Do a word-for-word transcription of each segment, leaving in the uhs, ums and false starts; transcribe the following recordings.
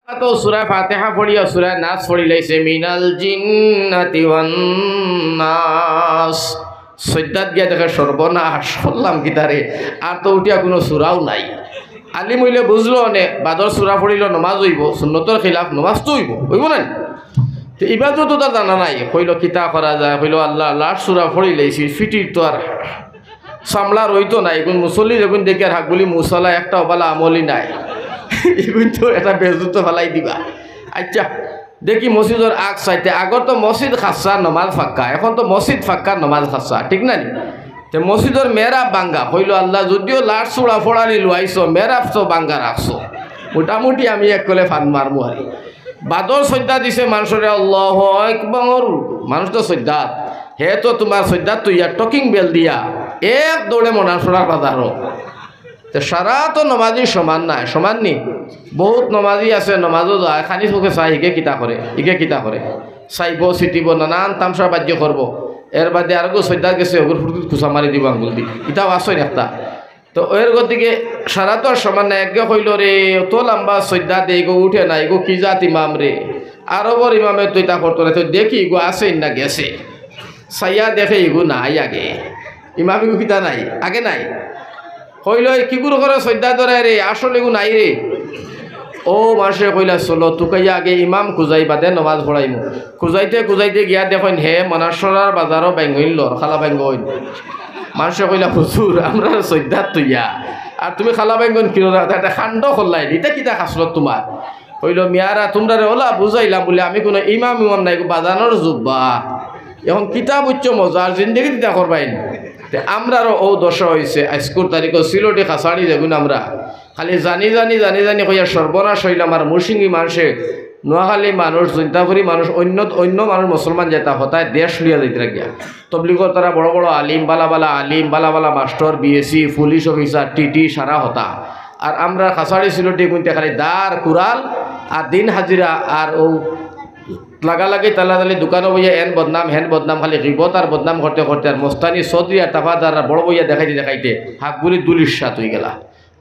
তো সূরা ফাতিহা পড়িয়া সূরা নাস পড়িলাইছে, মিনাল জিন্নাতি ওয়ান নাস। সইজদাত গিয়া দেখে, সর্বনাশ, করলাম কিতারে? আর তো উঠিয়া কুনু সূরাও নাই। আলিম অইলে বুঝলো অনে, বাদর সূরা পড়িলো নমাজ অইবো, সুন্নতর খিলাফ, নমাজ তো অইবো, অইবো না? তো ইবাদত তো তার জানা নাই, কইলো কিতা করা যায়, কইলো আল্লাহ, লাস্ট সূরা পড়িলাইছি, ফিটির তো আর সামলা রইতো না, ইগুন মুসল্লি যেগুন দেখি আর হাক বুলি মুসলা একটা অবালা আমলই নাই। ইগুন তো একটা বেজুত ফালাই দিবা। আচ্ছা, দেখি মসজিদর আগ চাইতে, আগর তো মসজিদ খাসা নমাজ ফাক্কা, এখন তো মসজিদ ফাক্কা নমাজ খাসা, ঠিক না নি? তে মসজিদর মেহরাব ভাঙ্গা, কইলো আল্লাহ, যদিও লাস্ট সূরা পড়ানি লুয়াইছো, মেহরাব তো ভাঙ্গা রাখছো, মোটামুটি আমি এক কলে ফান মারমু আরি। বাদর সইজদা দিছে মানষরে, আল্লাহু আকবার, মানুষ তো সইজদাত, হে তো তুমার সইজদাত তুইয়া টকিং বেল দিয়া এক দৌড়ে মনাসরার বাজারো। তে সারা তো নমাজি সমান নায়, সমান নি? বহুত নমাজি আছে, নমাজও যায়, খানি চোখে চায়, ইগে কিতা করে, ইগে কিতা করে, চাইবো, চিতিবো, নানান তামশা বাজ্য করবো। এর বাদে আরগু সইজদাত গেছে, অগুর ফুটুত খুচা মারি দিবো আঙ্গুল দি, ইতাও আছে একটা। তো এর গতিকে সারা তো আর সমান না। একগে কইলো, রে, অত লম্বা সইজদা দে, ইগু উঠে না, ইগু কি জাত ইমাম রে? আরবর ইমামে তো ইতা করতো না, তো দেখি ইগু আছে না গেছে। চাইয়া দেখে ইগু নাই আগে, ইমাম ইগু কিতা নাই, আগে নাই। কইলো, এ কিগুর করে সইজদা ধরে রে, আসল ইগু নাই রে। ও মানষে কইলা, চলো, তুকাইয়া আগে ইমাম খুজাই, বাদে নমাজ পড়াইমু। খুজাইতে খুজাইতে গিয়া দেখইন, হে মনাসরার বাজারো বাইঙ্গইন লর, খালা বাইঙ্গইন। মানষে কইলা, হুজুর, আমরার সইজদাত তুইয়া, আর তুমি খালা বাইঙ্গইন কিনো না, এটা কাণ্ড করলাইন, ইটা কিতা খাসলত তুমার? কইলো, মিয়ারা, তুমরারে অলা বুঝাইলাম বুলি আমি কুনু ইমাম ইমাম নায়, বাজানোর জুব্বা। এখন কিতা বুঝছো মজা, আর জিন্দেগিত ইতা করবাইন। তে আমরারও অউ দশা অইছে, আইজকুর তারিখো সিলটি খাসাড়ি যেগুন আমরা খালি জানি জানি জানি জানি কইয়া সর্বনাশ অইলাম, আর মুরশিঙ্গি মানষে, নোয়াখালী মানুষ, জৈন্তাপুরি মানুষ, অইন্য অইন্য মানুষ মুসলমান যেতা হতায় দেশ লইয়া যাইতরা গিয়া। তবলিগর তারা বড় বড় আলিম, বালা বালা আলিম, বালা বালা master, BAC, police officer, TT, সারা হতা। আর আমরা খাসাড়ি সিলটি কুনতে খালি দার, কুড়াল আর দিন হাজিরা আর অউ লাগালাগি তালাতালি দোকানো বইয়া এন বদনাম, হেন বদনাম, খালি গিবত আর বদনাম করতে করতে আর মস্তানি চৌধুরী আর তাফাদার আর বড় বইয়া দেখাইতে দেখাইতে হাকগুলি দুলির সাত অইগেলা।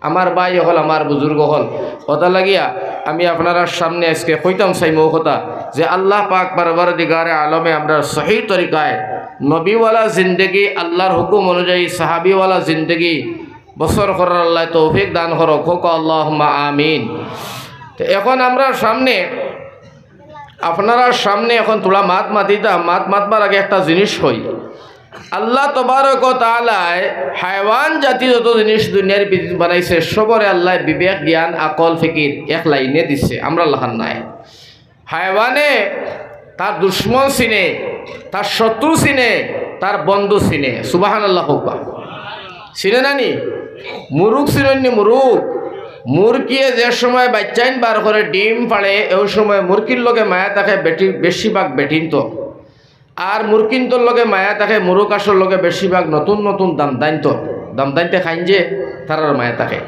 আমার ভাই অকল, আমার বুজুর্গ অকল, অতা লাগিয়া আমি আপনারার সামনে আইজকে কইতাম চাইমু অউ কথা যে আল্লাহ পাক পরওয়ারদিগারে আলমে আমরার সহি তরিকায় নবীওয়ালা জিন্দেগি, আল্লাহর হুকুম অনুযায়ী সাহাবিওয়ালা জিন্দেগি বসর করার আল্লাহ তৌফিক দান করউক, কউক্কা আল্লাহুম্মা আমিন। তো এখন আমরার সামনে, আপনারার সামনে এখন থুড়া মাত মাতিতাম, মাত মাতবার আগে একটা জিনিস কই। আল্লাহ তবারক ওয়া তাআলায় হায়ওয়ান জাতি যত জিনিস দুনিয়ার ভিতরে বানাইছে, সবরে আল্লায় বিবেক, জ্ঞান, আকল, ফিকির এক লাইনে দিছে, আমরার লাখান নায়। হায়ওয়ানে তার দুশমন চিনে, তার শত্রু চিনে, তার বন্ধু চিনে। সুবহানাল্লাহ কউক্কা। চিনে না নি? মুরুগ চিনইন নি মুরুগ? মুরগিয়ে যে সময় বাইচ্চাইন বার করে, ডিম পাড়ে, অউ সময় মুরগির লগে মায়া থাকে বেটি, বেশিরভাগ বেটিন্তর। আর মুরগিন্তর লগে মায়া থাকে মুরুগ হাঁসর লগে বেশিরভাগ নতুন নতুন দামদাইন্তর। দামদাইন্তে খাইন যে, তারার মায়া থাকে।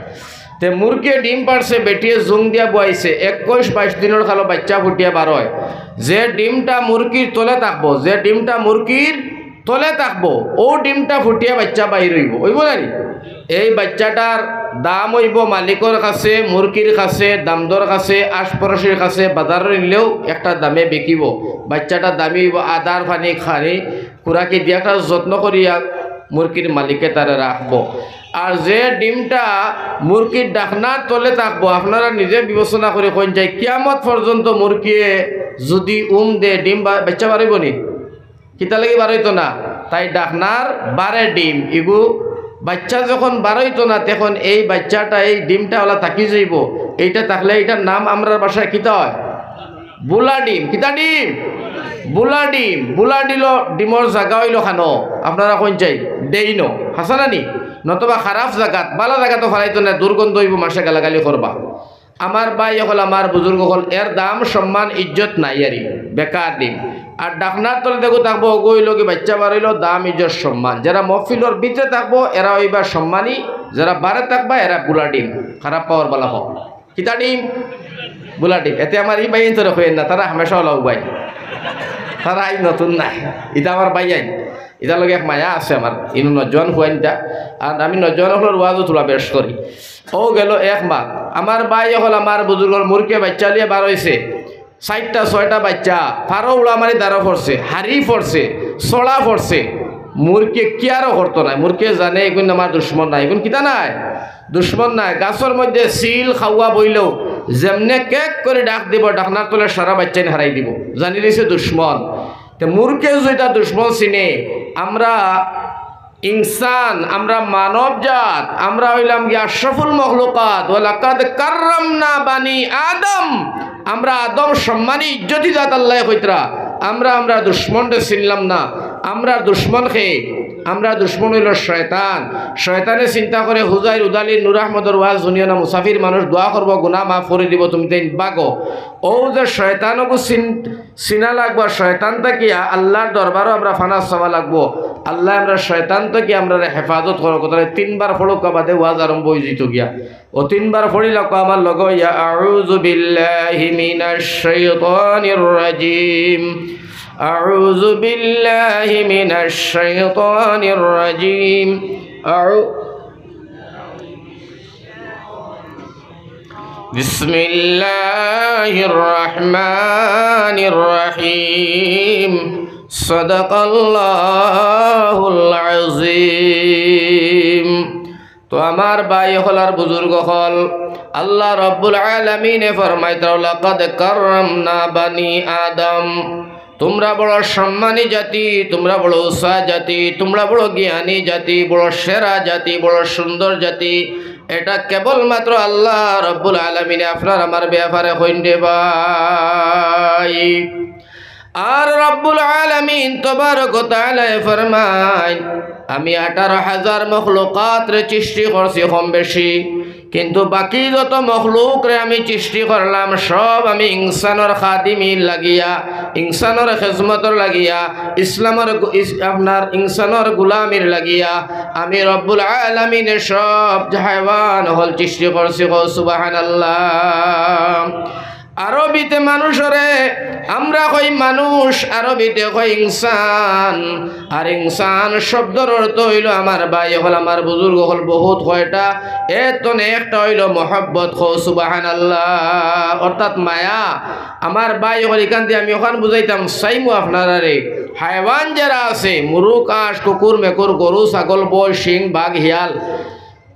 তে মুরগিয়ে ডিম পাড়ছে, বেটিয়ে জুম দিয়া বওয়াইছে, একুশ বাইশ দিনর খালো বাইচ্চা ফুটিয়া বার অয়। যে ডিমটা মুরগির তলে থাকবো, যে ডিমটা মুরগির তলে থাকবো, অউ ডিমটা ফুটিয়া বাইচ্চা বাইর অইবো, অইবো না নি? এই বাইচ্চাটার দাম অইবো মালিকর কাছে, মুরগির কাছে, দামদর কাছে, আশপড়শির কাছে, বাজারো নিলেও একটা দামে বিকিবো। বাইচ্চাটা দামি অইবো, আদার পানি খানি, খুরাকি দিয়া একটা যত্ন করিয়া মুরগির মালিকে তারে রাখবো। আর যে ডিমটা মুরগির ডাকনার তলে থাকবো, আপনারা নিজে বিবেচনা করি কইন চাই, কিয়ামত পর্যন্ত মুরগিয়ে যুদি উম দে, ডিম বা-, বাইচ্চা বারইবো নি? কিতা লাগি বারইতো না? তাই ডাকনার বারে ডিম, ইগু বাইচ্চা যখন বারইতো না, তখন এই বাইচ্চাটা, এই ডিমটা অলা থাকি যাইবো। এইটা থাকলে, এইটার নাম আমরার ভাষায় কিতা অয়? বুলা ডিম। কিতা ডিম? বুলা ডিম। বুলা ডিলো, ডিমর জাগা অইলো খানো, আপনারা কইন চাই, ডেইনো, হাছা না নি? নতুবা খারাপ জাগাত, বালা জাগাত তো ফালাইতো না, দুর্গন্ধ অইবো, মানষে গালাগালি করবা। আমার ভাই অকল, আমার বুজুর্গ অকল, এর দাম সম্মান ইজ্জত নাই আরি, বেকার ডিম। আর ডাকনার তলে দেখো থাকবো, অগু অইলো কি বাইচ্চা বার অইলো, দাম ইজ্জত সম্মান। যেরা মহফিলর ভিতরে থাকবো, এরা অইবা সম্মানী, যেরা বারে থাকবা, এরা বুলা ডিম। খারাপ পাওয়ার বালা পাও। কিতা ডিম? বুলা ডিম। এতে আমার ই ভাইন্তরে কইয়েন না, তারা হামেশা অলা উবাই। তারা আইন নতুন নায়, ইতা আমার ভাইয়াইন। ইতার লগে এক মায়া আছে আমার, ইনো নজওয়ান ফুয়াইনটা। আর আমি নজওয়ান অকলর ওয়াজও থুড়া বেশ করি। অউ গেল এক মাত। আমার ভাই অকল, আমার বুজুর্গর মুরগে বাইচ্চা লইয়া বার অইছে। চাইরটা ছয়টা বাইচ্চা, ফারো উড়া মারি দারো পড়ছে, হারি পড়ছে, ছড়া পড়ছে। মুরগে কিয়ারও করতো নায়, মুরগে জানে ইগুন আমার দুশমন নায়, ইগুন কিতা নায়, দুশমন নায়। গাছর মধ্যে চিল খাওয়া বইলেও যেমনে কেক করি ডাক দিব, ডাকনার তলে সারা বাইচ্চাইন হারাই দিব, জানি দিছে দুশমন। তে মুরগে যদি তার দুশমন চিনে, আমরা ইনসান, আমরা মানব জাত, আমরা অইলাম গিয়া আশরাফুল মখলুকাত, ওয়ালাকাদ কাররামনা বানি আদম। আমরা আদম সম্মানী ইজ্জতি জাত, আল্লায় কইতরা। আমরা, আমরা দুশমনরে চিনলাম না। আমরার দুশমন কে? আমরার দুশমন অইলো শয়তান। শয়তানে চিন্তা করে, হুজাইর উদালির নূর আহমদর ওয়াজ হুনিও না, মুসাফির মানুষ দোয়া করবো, গুনা মাফ করি দিব, তুমি তাইন বাগো। অউ যে শয়তানগু চিন-, চিনা লাগবো, শয়তান থাকিয়া আল্লার দরবারও আমরা ফানা চাওয়া লাগবো। আল্লায় আমরা শয়তান থাকিয়া আমরারে হেফাজত করো, কথা তিনবার পড়ুক্কা বাদে ওয়াজ আরম্ভ অই যিতো গিয়া। ও তিনবার পড়িলাউক্কা আমার লগে অইয়া, আউযু বিল্লাহি মিনাশ শাইতানির রাজিম। আউযু বিল্লাহি মিনাশ শাইতানির রাজিম। আউ-, বিসমিল্লাহির রহমানির রহিম। সাদাকাল্লাহুল আযীম। তো আমার ভাই অকল আর বুজুর্গ অকল, আল্লাহ রাব্বুল আলামিনে ফরমাইতরা, "লাকাদ কাররামনা বানি আদম।" তুমরা বড় সম্মানী জাতি, তুমরা বড় উঁচা জাতি, তুমরা বড় জ্ঞানী জাতি, বড় সেরা জাতি, বড় সুন্দর জাতি। এটা কেবলমাত্র আল্লাহ রাব্বুল আলামিনে আপনার আমার ব্যাপারে কইন রে ভাই। আর রাব্বুল আলামিন তবারক ওয়া তাআলায় ফরমাইন, "আমি আঠারো হাজার মখলুকাতরে সৃষ্টি করছি কম বেশি, কিন্তু বাকি যত মখলুকরে আমি সৃষ্টি করলাম, সব আমি ইনসানর খাদিমির লাগিয়া, ইনসানর খেজমতর লাগিয়া, ইসলামর গু-, ইস-, আপনার ইনসানর গুলামির লাগিয়া আমি রাব্বুল আলামিনে সব হায়ওয়ান অকল সৃষ্টি করছি।" কও সুবহানাল্লাহ। আরবিতে মানুষরে আমরা কই মানুষ, আরবিতে কই ইনসান। আর ইনসান শব্দর অর্থ অইলো আমার ভাই অকল, আমার বুজুর্গ অকল, বহুত কয়টা, এর তনে একটা অইলো মহব্বত। কও সুবহানাল্লাহ, অর্থাৎ মায়া। আমার ভাই অকল, ইখান দিয়া আমি অখান বুঝাইতাম চাইমু আপনারারে, হায়ওয়ান যেরা আছে, মুরুগ, হাঁস, কুকুর, মেকুর, গরু, ছাগল, বই, শিং, বাঘ, হিয়াল,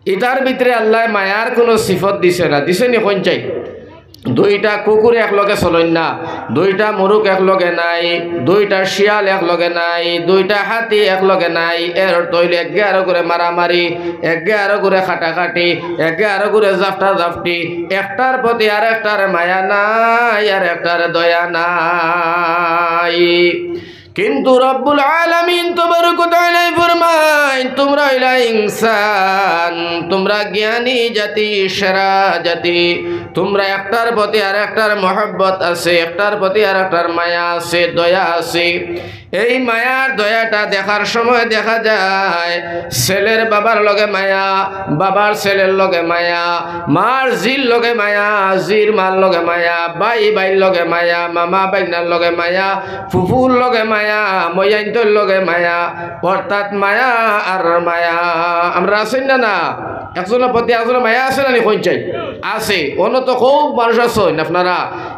ইতার ভিতরে আল্লায় মায়ার কুনু সিফত দিছে না, দিছে নি কইন চাই? দুইটা কুকুর একলগে চলইন না, দুইটা মুরুগ একলগে নাই, দুইটা শিয়াল একলগে নাই, দুইটা হাতি একলগে নাই। এর অর্থ অইলো একে আরোগুরে মারামারি, একে আরোগুরে কাটাকাটি, একে আরোগুরে জাফটা জাফটি, একটার প্রতি আর একটার মায়া নাই, আর একটার দয়া নাই। কিন্তু রব্বুল আলামিন তবারক ওয়া তাআলায় ফরমাইন, "তুমরা অইলা ইনসান, তুমরা জ্ঞানী জাতি, সেরা জাতি, তুমরা একটার প্রতি আর একটার মহব্বত আছে, একটার প্রতি আর একটার মায়া আছে, দয়া আছে।" এই মায়ার দয়াটা দেখার সময় দেখা যায়, ছেলের বাবার লগে মায়া, বাবার ছেলের লগে মায়া, মার জির লগে মায়া, জির মার লগে মায়া, ভাই ভাইর লগে মায়া, মামা ভাইনার লগে মায়া, ফুফুর লগে মায়া, ময়াইন্তর লগে মায়া, অর্থাৎ মায়া আর মায়া। আমরা আছইন না, না? একজনর প্রতি একজনর মায়া আছে না নি কইন চাই? আছে। অনো তো খুব মানুষ আছইন আপনারা,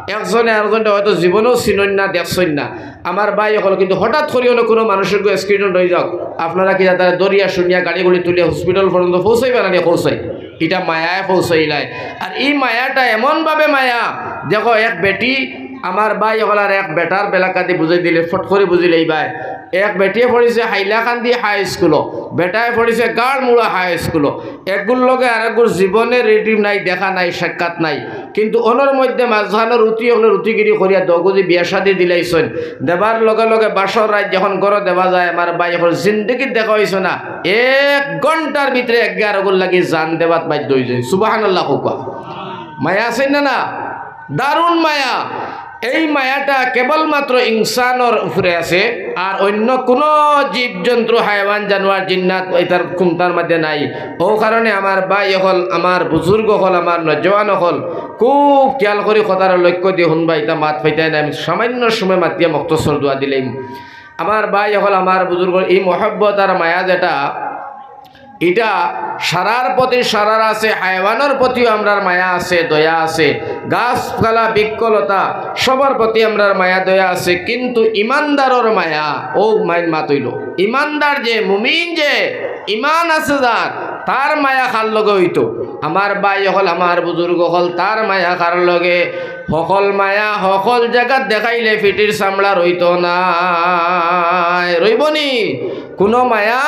একজনে আরোজনরে হয়তো জীবনেও চিনইন না, দেখছইন না। আমার ভাই অকল, কিন্তু হঠাৎ করি অনো কুনু মানুষর গু accident অই যাউক, আপনারা কিতা তারে ধরিয়া শুনিয়া গাড়ি গুড়ি তুলিয়া hospital পর্যন্ত পৌঁছাইবা না নি? পৌঁছাই। ইটা মায়ায় পৌঁছাইলায়। আর ই মায়াটা এমন ভাবে মায়া, দেখো, এক বেটি, আমার ভাই অকল আর এক বেটার বেলাকাদি বুঝাই দিলে ফট করি বুঝিলাইবায়। এক বেটিয়ে পড়ছে হাইলাকান্দি হাই স্কুলো, বেটায় পড়ছে গাড়মুড়া হাই স্কুলো। এগুর লগে আরগুর জীবনে রিলেটিভ নাই, দেখা নাই, সাক্ষাৎ নাই। কিন্তু অনর মধ্যে মাঝখানো রুতি অকলে রুতিগিরি করিয়া দগুজি বিয়া শাদি দিলাইছইন। দেবার লগে লগে বাসর রাইত যখন ঘরো দেবা যায়, আমার ভাই অকল জিন্দেগিত দেখা অইছে না, এক ঘন্টার ভিতরে একে আরগুর লাগি জান দেবাত বাধ্য অইযায়। সুবহানাল্লাহ কউক্কা। মায়া আছইন না, না? দারুণ মায়া। এই মায়াটা কেবলমাত্র ইনসানর উপরে আছে, আর অন্য কোনো জীবজন্তু, হায়ওয়ান, জানোয়ার, জিন্নাত ইতার কুনটার মাঝে নাই। অউ কারণে আমার ভাই অকল, আমার বুজুর্গ অকল, আমার নওজোয়ান অকল, খুব খিয়াল করি কথার লক্ষ্য দিয়া হুনবা, ইতা মাত পাইতায় না, আমি সামান্য সময় মাতিয়া মখতসর দোয়া দিলাইমু। আমার ভাই অকল, আমার বুজুর্গ, ই মহব্বত আর মায়া যেটা, ইটা সারার প্রতি সারার আছে, হায়ওয়ানর প্রতিও আমরার মায়া আছে, দয়া আছে, গাছপালা, বৃক্ষলতা, সবর প্রতি আমরার মায়া দয়া আছে, কিন্তু ইমানদারর মায়া, অউ main মাত অইলো, ইমানদার যে, মুমিন যে, ইমান আছে যার, তার মায়া কার লগে অইতো? আমার ভাই অকল, আমার বুজুর্গ অকল, তার মায়া কার লগে? হকল মায়া হকল জাগাত দেখাইলে ফিটির চামড়া রইতো নায়, রইবো নি? কুনু মায়া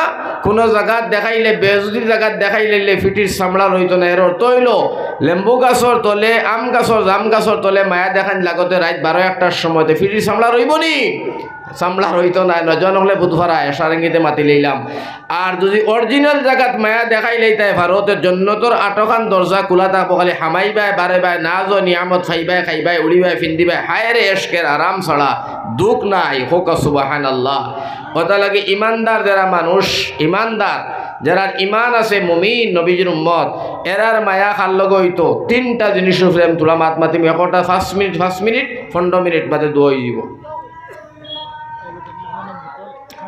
কুনু জাগাত দেখাইলে, বেইজ্জতির জাগাত দেখাইলে ফিটির চামড়া রইতো নায়। এর অর্থ অইলো, লেম্বু গাছর তলে, আম গাছর, জাম গাছর তলে মায়া দেখাইন লাগতে রাইত বারো একটার সময়, তে ফিটির চামড়া রইবো নি? চামড়া রইতো নায়। নওজোয়ান অকলে বুঝ পারা, এশার ইঙ্গিতে মাতি লইলাম। আর যদি original জাগাত মায়া দেখাইলাইতায় পারো, তে জন্নতর আটখান দরজা খুলা থাকবো, খালি হামাইবায়, বারেবায়, নাজ ও নিয়ামত খাইবায়, খাইবায়, উড়িবায়, ফিন্দিবায়, হায়রে এশকের আরাম ছাড়া দুখ নাই। কউক্কা সুবহানাল্লাহ। অতার লাগি ইমানদার যেরা মানুষ, ইমানদার যেরার ইমান আছে, মুমিন, নবীজির উম্মত, এরার মায়া কার লগে অইতো? তিনটা জিনিসর উপরে আমি থুড়া মাত মাতিমু, একটা পাঁচ মিনিট, পাঁচ মিনিট, পনরো মিনিট বাদে দোয়া অইযিবো।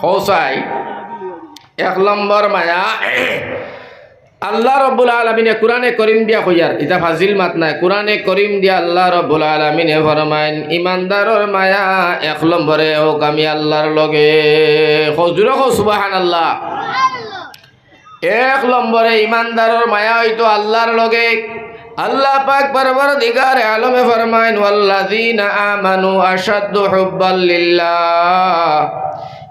কও চাই, এক নম্বর মায়া, আল্লাহ রব্বুল আলামিনে কুরআনে করিম দিয়া কইয়ার, ইতা ফাজিল মাত নায়, কুরআনে করিম দিয়া আল্লাহ রব্বুল আলামিনে ফরমাইন, ইমানদারর মায়া এক নম্বরে অউক আমি আল্লাহর লগে। কও, জুরে কও সুবহানাল্লাহ। এক নম্বরে ইমানদারর মায়া অইতো আল্লাহর লগে। আল্লাহ পাক পরওয়ারদিগারে আলমে ফরমাইন, "ওয়াল্লাযীনা আমানু আশাদ্দু হুব্বাল লিল্লাহ।"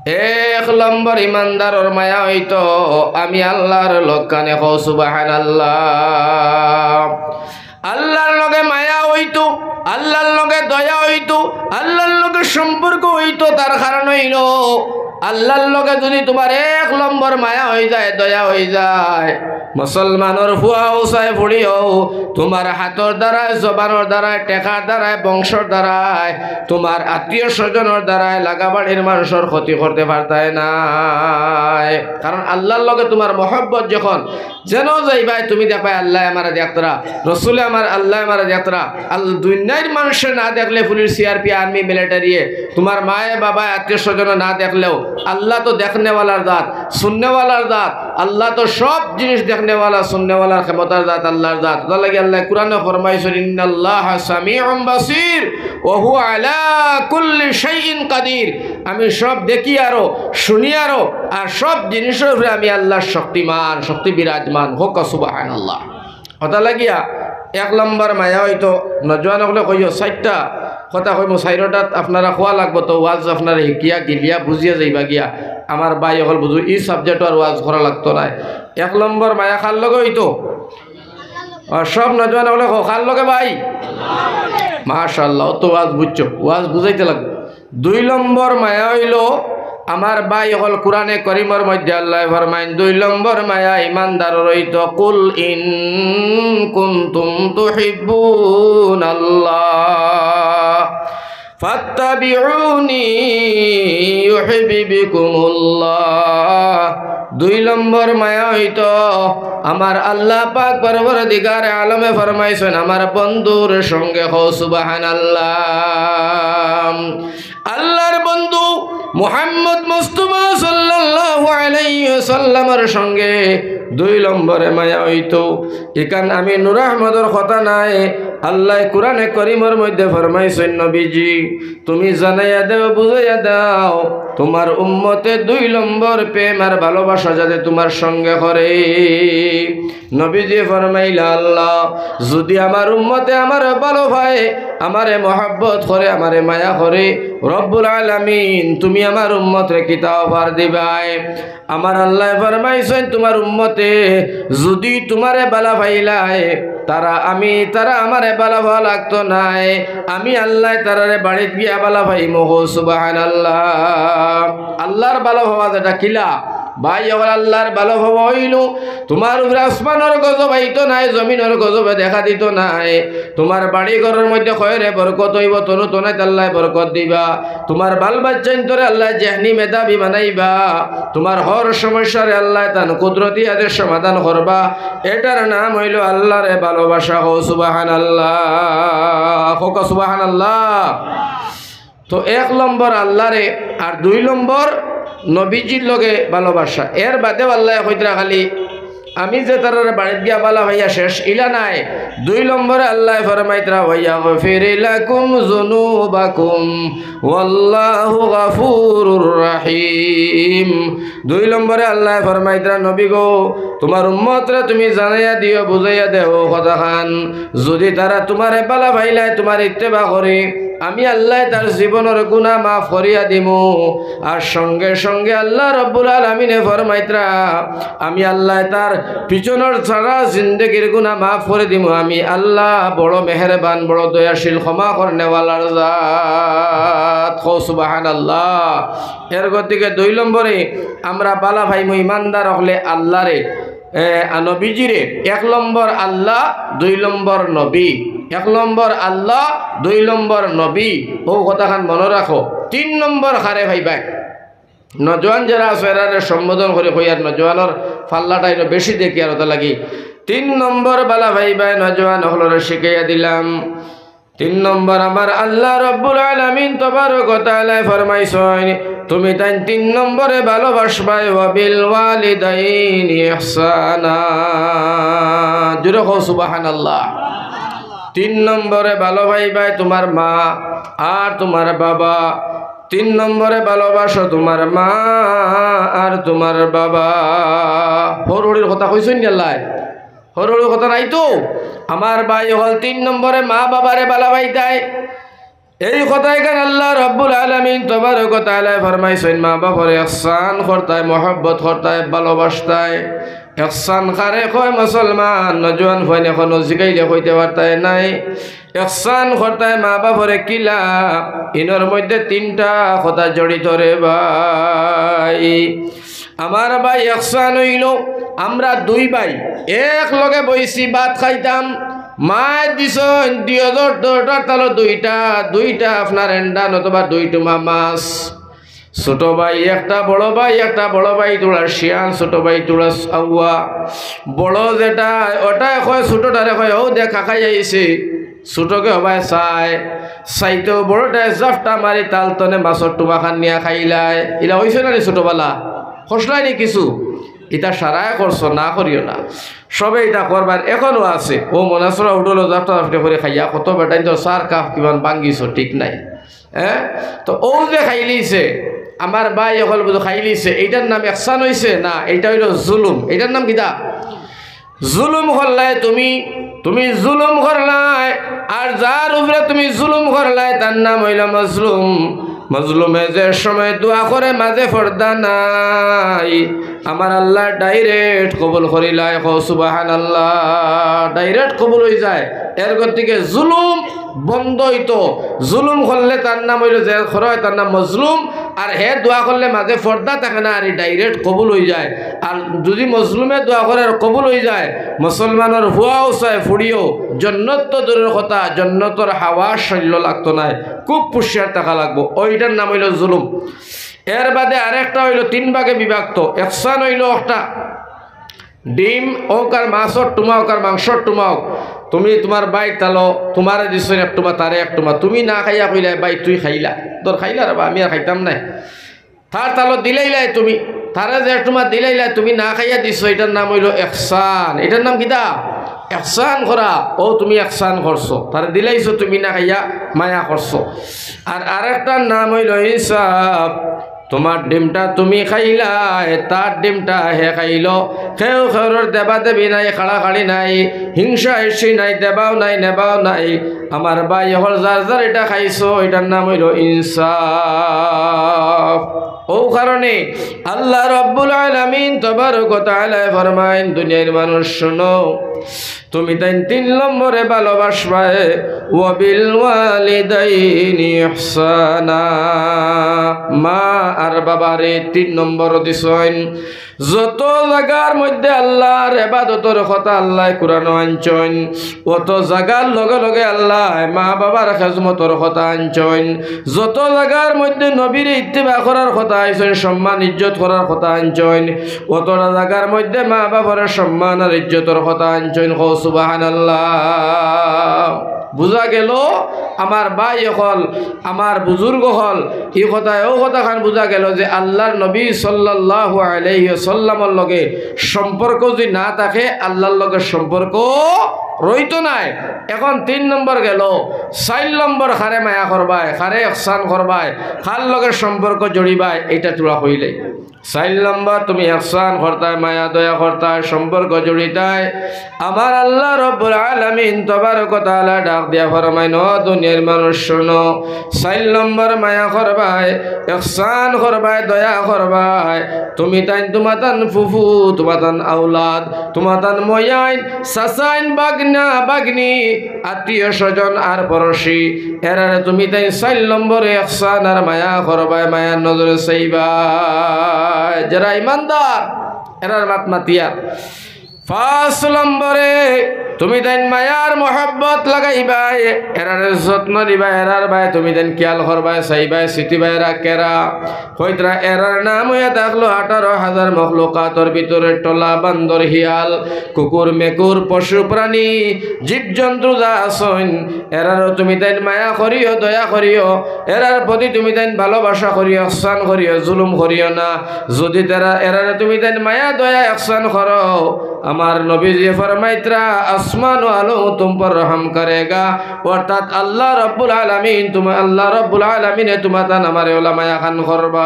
এক নম্বর ইমানদারর মায়া অইতো আমি আল্লাহর লগে। কও সুবহানাল্লাহ। আল্লাহর লগে মায়া অইতো, আল্লাহর লগে দয়া অইতো, আল্লাহর লগে সম্পর্ক অইতো, তার কারণ অইলো আল্লাহর লগে যদি তুমার এক নম্বর মায়া অইযায়, দয়া অইযায়, মুসলমানর ফুয়া অউ চাই ফুড়ি অউ, তুমার হাতর দ্বারায়, জবানর দ্বারায়, টেকার দ্বারায়, বংশর দ্বারায়, তুমার আত্মীয় স্বজনর দ্বারায়, লাগাবাড়ির মানষর ক্ষতি করতে পারতায় নায়। কারণ আল্লাহর লগে তুমার মহব্বত যখন যেনো যাইবায়, তুমি দেখবায় আল্লায় আমারে দেখতরা, রসুলে আমার, আল্লায় আমারে দেখতরা। আল-, দুনিয়ার মানষে না দেখলে, পুলিশ, সিআরপি, আর্মি, মিলিটারিয়ে, তুমার মায়ে বাবায়, আত্মীয় স্বজনে না দেখলেও, আল্লাহ তো দেখনেওয়ালার জাত, শুননেওয়ালার জাত। আল্লাহ তো সব জিনিস দেখনেওয়ালা, শুননেওয়ালার ক্ষমতার জাত, আল্লাহর জাত। অতার লাগি আল্লায় কুরআনো ফরমাইছইন, "ইন্নাল্লাহা সামিউম বাসির ওয়া হুয়া আলা কুল্লি শাইইন কাদির।" আমি সব দেখিয়ারও, শুনিয়ারও, আর সব জিনিসর উপরে আমি আল্লাহ শক্তিমান, শক্তি বিরাজমান। কও সুবহানাল্লাহ। অতা লাগিয়া এক নম্বর মায়া অইতো, নওজোয়ান অকলে কইও, চাইরটা কথা কইমু, চাইরোটাত আপনারা কওয়া লাগবো, তো ওয়াজ আপনারা হিকিয়া গিলিয়া বুঝিয়া যাইবা গিয়া। আমার ভাই অকল বুঝো, ই সাবজেক্ট আর ওয়াজ করা লাগতো নায়। এক নম্বর মায়া কার লগে অইতো? আর সব নওজোয়ান অকলে কও, কার লগে ভাই? মাশাআল্লাহ, অত ওয়াজ বুঝছো, ওয়াজ বুঝাইতে লাগবো। দুই নম্বর মায়া অইলো, আমার ভাই অকল, কুরআনে করিমর মধ্যে আল্লায় ফরমাইন, দুই নম্বর মায়া ইমানদারর অইতো, "কুল ইন কুনতুম তুহিব্বুনাল্লাহ ফাত্তাবিউনি ইউহিব্বিকুমুল্লাহ।" দুই নম্বর মায়া অইতো, আমার আল্লাহ পাক পরওয়ারদিগারে আলমে ফরমাইছইন, আমার বন্ধুর সঙ্গে। কও সুবহানাল্লাহ। আল্লাহর বন্ধু মুহাম্মদ মুস্তাফা সাল্লাল্লাহু আলাইহি ওয়াসাল্লামর সঙ্গে দুই নম্বরে মায়া অইতো। ইখান আমি নূর আহমদর কথা নায়, আল্লায় কুরআনে করিমর মধ্যে ফরমাইছইন, "নবীজি, তুমি জানাইয়া দেও, বুঝাইয়া দাও, তুমার উম্মতে দুই নম্বর প্রেম আর ভালোবাসা যাতে তুমার সঙ্গে করে।" নবীজি ফরমাইলা, "আল্লাহ, যুদি আমার উম্মতে আমারে ভালো পায়, আমারে মহব্বত করে, আমারে মায়া করে, রব্বুল আলামিন, তুমি আমার উম্মতরে কিতা অফার দিবায়?" আমার আল্লায় ফরমাইছইন, তুমার উম্মতে যুদি তুমারে ভালা পাইলায়, তারা আমি, তারা আমারে ভালা পাওয়া লাগতো নায়, আমি আল্লায় তারারে বাড়িত গিয়া ভালা পাইমু। কও সুবহানাল্লাহ। আল্লাহর ভালা পাওয়া যেটা কিলা, ভাই অকল, আল্লার ভালা পাওয়া অইলো, তুমার উপরে আসমানর গজব আইতো নায়, জমিনর গজবে দেখা দিতো নায়। তুমার বাড়ি ঘরর মধ্যে খয়রে বরকত অইবো, তনু তনাইত আল্লায় বরকত দিবা। তুমার বাল বাচ্চাইন্তরে আল্লায় জেহেনি মেধাবী বানাইবা। তুমার হর সমস্যারে আল্লায় তান কুদরতি আদেশ সমাধান করবা। এটার নাম অইলো আল্লারে ভালোবাসা। কও সুবহানাল্লাহ, কও সুবহানাল্লাহ। তো এক নম্বর আল্লারে, আর দুই নম্বর নবীজির লগে ভালোবাসা। এর বাদেও আল্লায় কইতরা খালি আমি যে তারারে বাড়িত গিয়া ভালা পাইয়া শেষ, ইলা নায়। দুই নম্বরে আল্লায় ফরমাইতরা, "ওয়াগফির লাকুম যুনুবাকুম ওয়াল্লাহু গাফুরুর রাহিম।" দুই নম্বরে আল্লায় ফরমাইতরা, "নবী গো, তুমার উম্মতরে তুমি জানাইয়া দিও, বুঝাইয়া দেও কথাখান। যুদি তারা তুমারে ভালা পাইলায়, তুমার ইত্তেবা করি, আমি আল্লায় তার জীবনর গুনা মাফ করিয়া দিমু।" আর সঙ্গে সঙ্গে আল্লাহ রব্বুল আলামিনে ফরমাইতরা, আমি আল্লায় তার পিছনর সারা জিন্দেগির গুনা মাফ করি দিমু। আমি আল্লাহ বড় মেহেরবান, বড় দয়াশীল, ক্ষমা করনেওয়ালার জাত। কও সুবহানাল্লাহ। এর গতিকে দুই নম্বরে আমরা ভালা পাইমু ইমানদার অকলে আল্লারে, এ, আর নবীজিরে। এক নম্বর আল্লাহ, দুই নম্বর নবী। এক নম্বর আল্লাহ, দুই নম্বর নবী। অউ কথাখান মনো রাখো। তিন নম্বর কারে পাইবায়? নজওয়ান যেরা আছো, এরারে সম্বোধন করি কইয়ার, নজওয়ানর পাল্লাটা ইনো বেশি দেখি আর অতা লাগি। তিন নম্বর ভালা পাইবায়, নজওয়ান অকলরে শিখাইয়া দিলাম। তিন নম্বর, আমার আল্লাহ রব্বুল আলামিন তবারক ওয়া তাআলায় ফরমাইছইন, তুমি তাইন তিন নম্বরে ভালোবাসবায়, "ওয়াবিল ওয়ালিদাইনি ইহসানা।" জোরে কও সুবহানাল্লাহ। তিন নম্বরে ভালা পাইবায় তুমার মা আর তুমার বাবা। তিন নম্বরে ভালোবাসো তুমার মা আর তুমার বাবা। হউর হউরির কথা কইছইন নি আল্লায়? হউর হউরির কথা নায় তো। আমার ভাই অকল, তিন নম্বরে মা বাবারে ভালা পাইতায়। এই কথাখান আল্লাহ রব্বুল আলামিন তবারক ওয়া তাআলায় ফরমাইছইন, মা বাপরে ইহসান করতায়, মহব্বত করতায়, ভালোবাসতায়। ইহসান কারে কয় মুসলমান? নজওয়ান ফুয়াইন অখনো জিকাইলে কইতে পারতায় নায়। ইহসান করতায় মা বাপরে কিলা? ইনোর মধ্যে তিনটা কথা জড়িত রে ভাই। আমার ভাই, ইহসান অইলো, আমরা দুই ভাই এক লগে বইছি, ভাত খাইতাম, মায় দিছইন দুই হাজার দশটার তালো দুইটা, দুইটা আপনার এন্ডা নতুবা দুই টুমা মাছ। ছোট ভাই একটা, বড় ভাই একটা, বড় ভাই থুড়া শিয়ান, ছোট ভাই থুড়া আউয়া। বড় যেটা, ওটায় কয়, ছোটটারে কয়, "অউ দেখ, কাকাই আইছে।" ছোটকে হবায় চায়, চাইতেউ বড়টায় জাপটা মারি তাল তনে মাছর টুমাখান নিয়া খাইলায়। ইলা অইছে না নি ছোটবেলা? করছলায় নি কিছু? ইতা সারায় করছো, না করিও না। সবে ইতা করবার এখনো আছে। অউ মনাসরা হোটেলো জাপটা জাপটি করি খাইয়া কত বেটাইন্তর চার কাপ কিমান ভাঙ্গিছো, ঠিক নাই। হ্যাঁ? তো অউ যে খাইলিছে, আমার ভাই অকল বুঝো খাইলিছে, এইটার নাম ইহসান অইছে? না, এইটা অইলো জুলুম। এইটার নাম কিতা? জুলুম করলায় তুমি, তুমি জুলুম করলায়। আর যার উপরে তুমি জুলুম করলায়, তার নাম অইলো মজলুম। মজলুমে যে সময় দোয়া করে, মাঝে পর্দা নাই, আমার আল্লায় direct কবুল করিলায়। কও সুবহানাল্লাহ, direct কবুল অইযায়। এর গতিকে জুলুম বন্ধ অইতো। জুলুম করলে তার নাম অইলো, যে করে তার নাম মজলুম, আর হে দোয়া করলে মাঝে পর্দা থাকে না, আর ই direct কবুল অইযায়। আর যুদি মজলুমে দোয়া করে আর কবুল অইযায়, মুসলমানর ফুয়াও চায় ফুড়িও, জন্নত তো দূরর কথা, জন্নতর হাওয়া শইল্লো লাগতো নায়, খুব হুঁশিয়ার থাকা লাগবো। অইটার নাম অইলো জুলুম। এর বাদে আরেকটা অইলো তিন ভাগে বিভক্ত, ইহসান অইলো একটা, ডিম অউক আর মাছর টুমা অউক আর মাংসর টুমা অউক, তুমি তুমার ভাইর তালো, তুমারে দিছইন এক টুমা, তারে এক টুমা, তুমি না খাইয়া কইলায়, "ভাই, তুই খাইলা, ধর খাইলা রে বা, আমি আর খাইতাম নায়।" তার তালো দিলাইলায় তুমি, তারে যে এক টুমা দিলাইলায়, তুমি না খাইয়া দিছো, ইটার নাম অইলো ইহসান। ইটার নাম কিতা? ইহসান করা। অউ তুমি ইহসান করছো, তারে দিলাইছো, তুমি না খাইয়া মায়া করছো। আর আরেকটার নাম অইলো ইনসাফ। তুমার ডিমটা তুমি খাইলায়, তার ডিমটা হে খাইলো। কেউ কেউরর দেবাদেবি নাই, কাড়াকাড়ি নাই, হিংসা হিংসি নাই, দেবাও নাই, নেবাও নাই। আমার ভাই অকল, যার যার ইটা খাইছো, ইটার নাম অইলো ইনসাফ। অউ কারণে আল্লাহ রাব্বুল আলামিন তাবারাক ওয়া তাআলায় ফরমাইন, দুনিয়ার মানুষ হুনো, তুমি তাইন তিন নম্বরে ভালোবাসবায়, "ওয়াবিল ওয়ালিদাইনি ইহসানা।" মা আর বাবারে তিন নম্বর দিছইন। যত জাগার মধ্যে আল্লাহর ইবাদতর কথা আল্লায় কুরআনো আনছইন, অত জাগার লগে লগে আল্লায় মা বাবার খেজমতর কথা আনছইন। যত জাগার মধ্যে নবীরে ইত্তেবা করার কথা আনছইন, সম্মান ইজ্জত করার কথা আনছইন, অতটা জাগার মধ্যে মা বাবার সম্মান আর ইজ্জতর কথা আনছইন। কও সুবহানাল্লাহ। বুঝা গেল আমার ভাই অকল, আমার বুজুর্গ অকল, ই কথায় অউ কথাখান বুঝা গেল যে আল্লাহর নবী সাল্লাল্লাহু আলাইহি ওয়াসাল্লামর লগে সম্পর্ক যদি না থাকে, আল্লাহর লগে সম্পর্ক রইতো নায়। এখন তিন নম্বর গেল, চাইর নম্বর কারে মায়া করবায়, কারে ইহসান করবায়, কার লগে সম্পর্ক জুড়িবায়, ইটা তুলা কইলে। চাইর নম্বর, তুমি ইহসান করতায়, মায়া দয়া করতায়, সম্পর্ক জুড়িতায়। আমার আল্লাহ রব্বুল আলামিন তবারক ওয়া তাআলা ডাক দিয়া ফরমাইন, "ও দুনিয়ার মানুষ, শুনো, চাইর নম্বর মায়া করবায়, ইহসান করবায়, দয়া করবায়। তুমি তাইন, তুমাতান ফুফু, তুমাতান আওলাদ, তুমাতান ময়াইন, চাচাইন, বাগনা, বাগনি, আত্মীয় স্বজন আর পড়শি, এরারে তুমি তাইন চাইর নম্বরে ইহসান আর মায়া করবায়, মায়ার নজরে চাইবায়।" যেরা ইমানদার, এরার মাত মাতিয়ার। পাঁচ নম্বরে তুমি তাইন মায়ার মহব্বত লাগাইবায়, এরারে যত্ন দিবায়, এরার বায় তুমি তাইন খিয়াল করবায়, চাইবায়, চিতিবায়, এরা কেরা। কইতরা এরার নাম অইয়া থাকলো আঠারো হাজার মখলুকাতর ভিতরে টলা, বান্দর, হিয়াল, কুকুর, মেকুর, পশু প্রাণী, জীবজন্তু যা আছইন, এরারও তুমি তাইন মায়া করিও, দয়া করিও, এরার প্রতি তুমি তাইন ভালোবাসা করিও, ইহসান করিও, জুলুম করিও না। যদি তারা, এরারে তুমি তাইন মায়া, দয়া, ইহসান করো, আমার নবীজি ফরমাইতরা, আসমান ওয়ালোঁ তুম পর রহম করেগা, অর্থাৎ আল্লাহ রব্বুল আলামিন, তুমা-, আল্লাহ রব্বুল আলামিনে তুমাতান আমারে অলা মায়াখান করবা।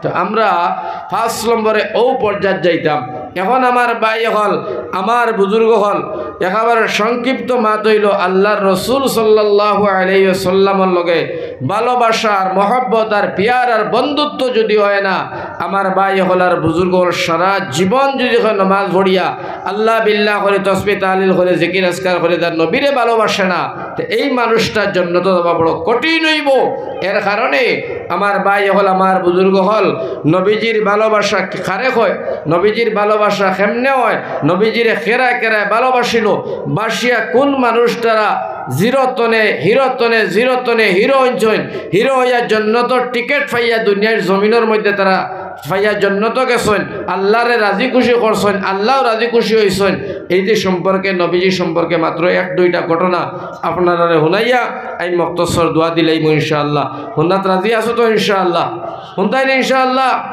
তো আমরা পাঁচ নম্বরে অউ পর্যায়ত যাইতাম। এখন আমার ভাই অকল, আমার বুজুর্গ অকল, একেবারে সংক্ষিপ্ত মাত অইলো, আল্লাহর রসুল সাল্লাল্লাহু আলাইহি ওয়াসাল্লামর লগে ভালোবাসা আর মহব্বত আর পিয়ার আর বন্ধুত্ব যদি অয় না, আমার ভাই অকল আর বুজুর্গ অকল সারা জীবন যদি কেউ নমাজ পড়িয়া, আল্লাহ বিল্লাহ করি, তসবি তাহলিল করি, জিকির আজকার করি, তার নবীরে ভালোবাসে না, তে এই মানুষটা জন্নতো যাওয়া বড় কঠিন অইবো। এর কারণে আমার ভাই অকল, আমার বুজুর্গ অকল, নবীজির ভালোবাসা কারে কয়, নবীজির ভালোবাসা কেমনে অয়, নবীজিরে কেরা কেরা ভালোবাসিলো, বাসিয়া কুন মানুষটারা জিরো তনে হিরো তনে, জিরো তনে হিরো অইছইন, হিরো অইয়া জন্নতর টিকেট পাইয়া দুনিয়ার জমিনর মধ্যে তারা পাইয়া জন্নতো গেছইন, আল্লাহরে রাজি খুশি করছইন, আল্লাহও রাজি খুশি অইছইন। এই যে সম্পর্কে, নবীজি সম্পর্কে মাত্র এক দুইটা ঘটনা আপনারারে হুনাইয়া আমি মক্তসর দোয়া দিলাইমু ইনশাআল্লাহ। হুনাত রাজি আছো তো ইনশাআল্লাহ? হুনতাইন ইনশাআল্লাহ?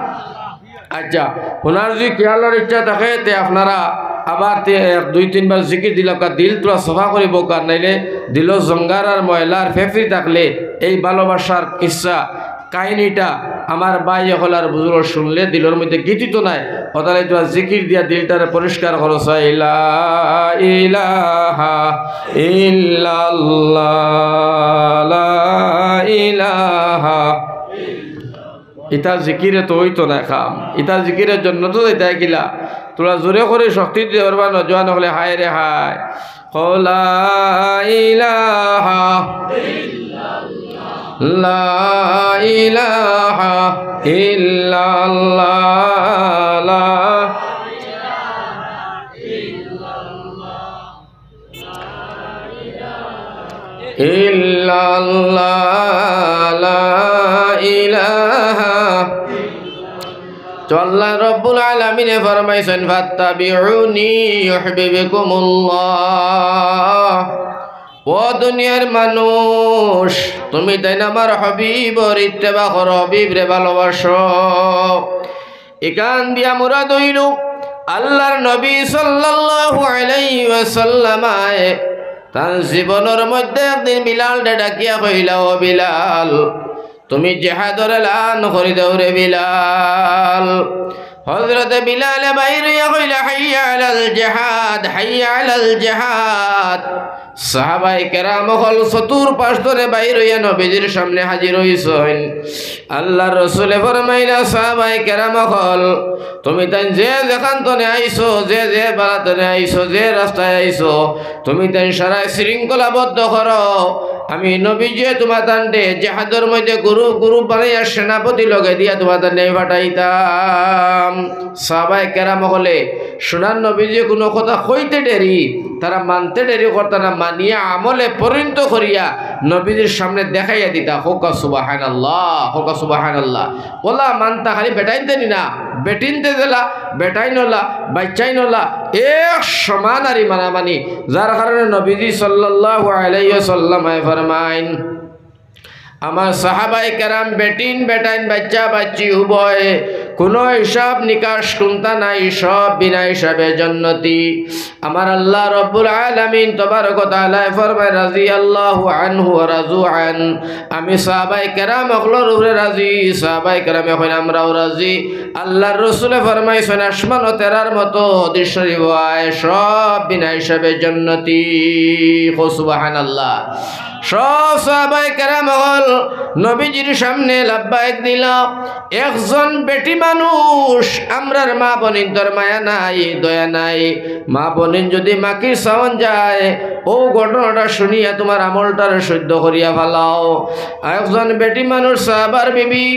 আচ্ছা, হুনার যদি খিয়ালর ইচ্ছা থাকে, তে আপনারা আবার তে-, এক দুই তিনবার জিকির দিলাউক্কা, দিল থুড়া সাফা করিবউক্কা, নাইলে দিলো জঙ্গার আর ময়লার ফেফড়ি থাকলে এই ভালোবাসার কিচ্ছা কাহিনীটা আমার ভাই অকল আর বুজুর্গ শুনলে দিলর মধ্যে গীতিত নায়। অতালে থুড়া জিকির দিয়া দিলটারে পরিষ্কার করো, লা ইলাহা ইল্লাল্লাহ, লা ইলাহা। ইতা জিকিরে তো অইতো নায় কাম, ইতা জিকিরে জন্নতো যাইতায় কিলা? থুড়া জোরে করি শক্তি দিয়া পারবা, নওজোয়ান অকলে হায় রে হায়। কও লা ইলাহা, লা ইলাহা ইল্লাল্লাহ, লা ইল্লাল্লাহ, লা ইলাহা। তো আল্লাহ রব্বুল আলামিনে ফরমাইছইন, "ফাত্তাবিউনি ইউহবিবকুমুল্লাহ।" ও দুনিয়ার মানুষ, তুমি তাইন আমার হাবিবর ইত্তেবা করো, হাবিবরে ভালোবাসো। ইখান দিয়া মুরাদ অইলো, আল্লাহর নবী সাল্লাল্লাহু আলাইহি ওয়াসাল্লামায় তান জীবনর মধ্যে একদিন বিলালরে ডাকিয়া কইলা, "ও বিলাল, তুমি জিহাদর এলান করি দেও রে বিলাল।" হযরতে বিলালে বাইর অইয়া কইলা, "হাইয়া আলাল জিহাদ, হাইয়া আলাল জিহাদ।" সাহাবায়ে কেরাম অকল চতুর্পাশ তনে বাইর অইয়া নবীজির সামনে হাজির অইছইন। আল্লাহর রসুলে ফরমাইলা, সাহাবায়ে কেরাম অকল, তুমি তাইন যে যেখান তনে আইছো, যে যে বারা তনে আইছো, যে রাস্তায় আইছো, তুমি তাইন সারায় শৃঙ্খলাবদ্ধ করো। আমি নবীজিয়ে তুমাতানরে জেহাদর মধ্যে গ্রুপ গ্রুপ বানাইয়া সেনাপতি লগে দিয়া তুমাতানরে পাঠাইতাম। সাহাবায়ে কেরাম অকলে হুনছইন নবীজিয়ে কুনু কথা কইতে দেরি, তারা মানতে দেরি করতা না, মানিয়া আমলে পরিণত করিয়া নবীজির সামনে দেখাইয়া দিতা। কউক্কা সুবহানাল্লাহ, কউক্কা সুবহানাল্লাহ। অলা মানতা, খালি বেটাইন্তে নি না, বেটিন্তে যেলা, বেটাইন অলা, বাইচ্চাইন অলা, এক সমান আরি মানামানি, যার কারণে নবীজি সাল্লাল্লাহু আলাইহি ওয়াসাল্লামে ফরমাইন, আমার সাহাবায়ে কেরাম বেটিন বেটাইন বাইচ্চা বাইচ্চি উভয়, কুনু হিসাব নিকাশ কুন্তা নাই, সব বিনা হিসাবে জন্নতি। আমার আল্লাহ রব্বুল আলামিন তবারক ওয়া তাআলায় ফরমায়, রাদিয়াল্লাহু আনহু ওয়া রাদু আন, আমি সাহাবায়ে কেরাম অকলর উপরে রাজি। সাহাবায়ে কেরামে কইন, আমরাও রাজি। আল্লাহর রসুলে ফরমাইছইন, আসমানো তেরার মতো হাদিস শরীফ অয়, সব বিনা হিসাবে জন্নতি। কও সুবহানাল্লাহ। সব সাহাবায়ে কেরাম অকল নবীজির সামনে লাব্বাইক দিলা। একজন বেটি মানুষ, আমরার মা বইনিন্তর মায়া নাই, দয়া নাই। মা বইনিন যুদি মাকির চাওন যায়, অউ ঘটনাটা হুনিয়া তুমার আমলটারে শুদ্ধ করিয়া ফালাও। একজন বেটি মানুষ সাহাবার বিবি,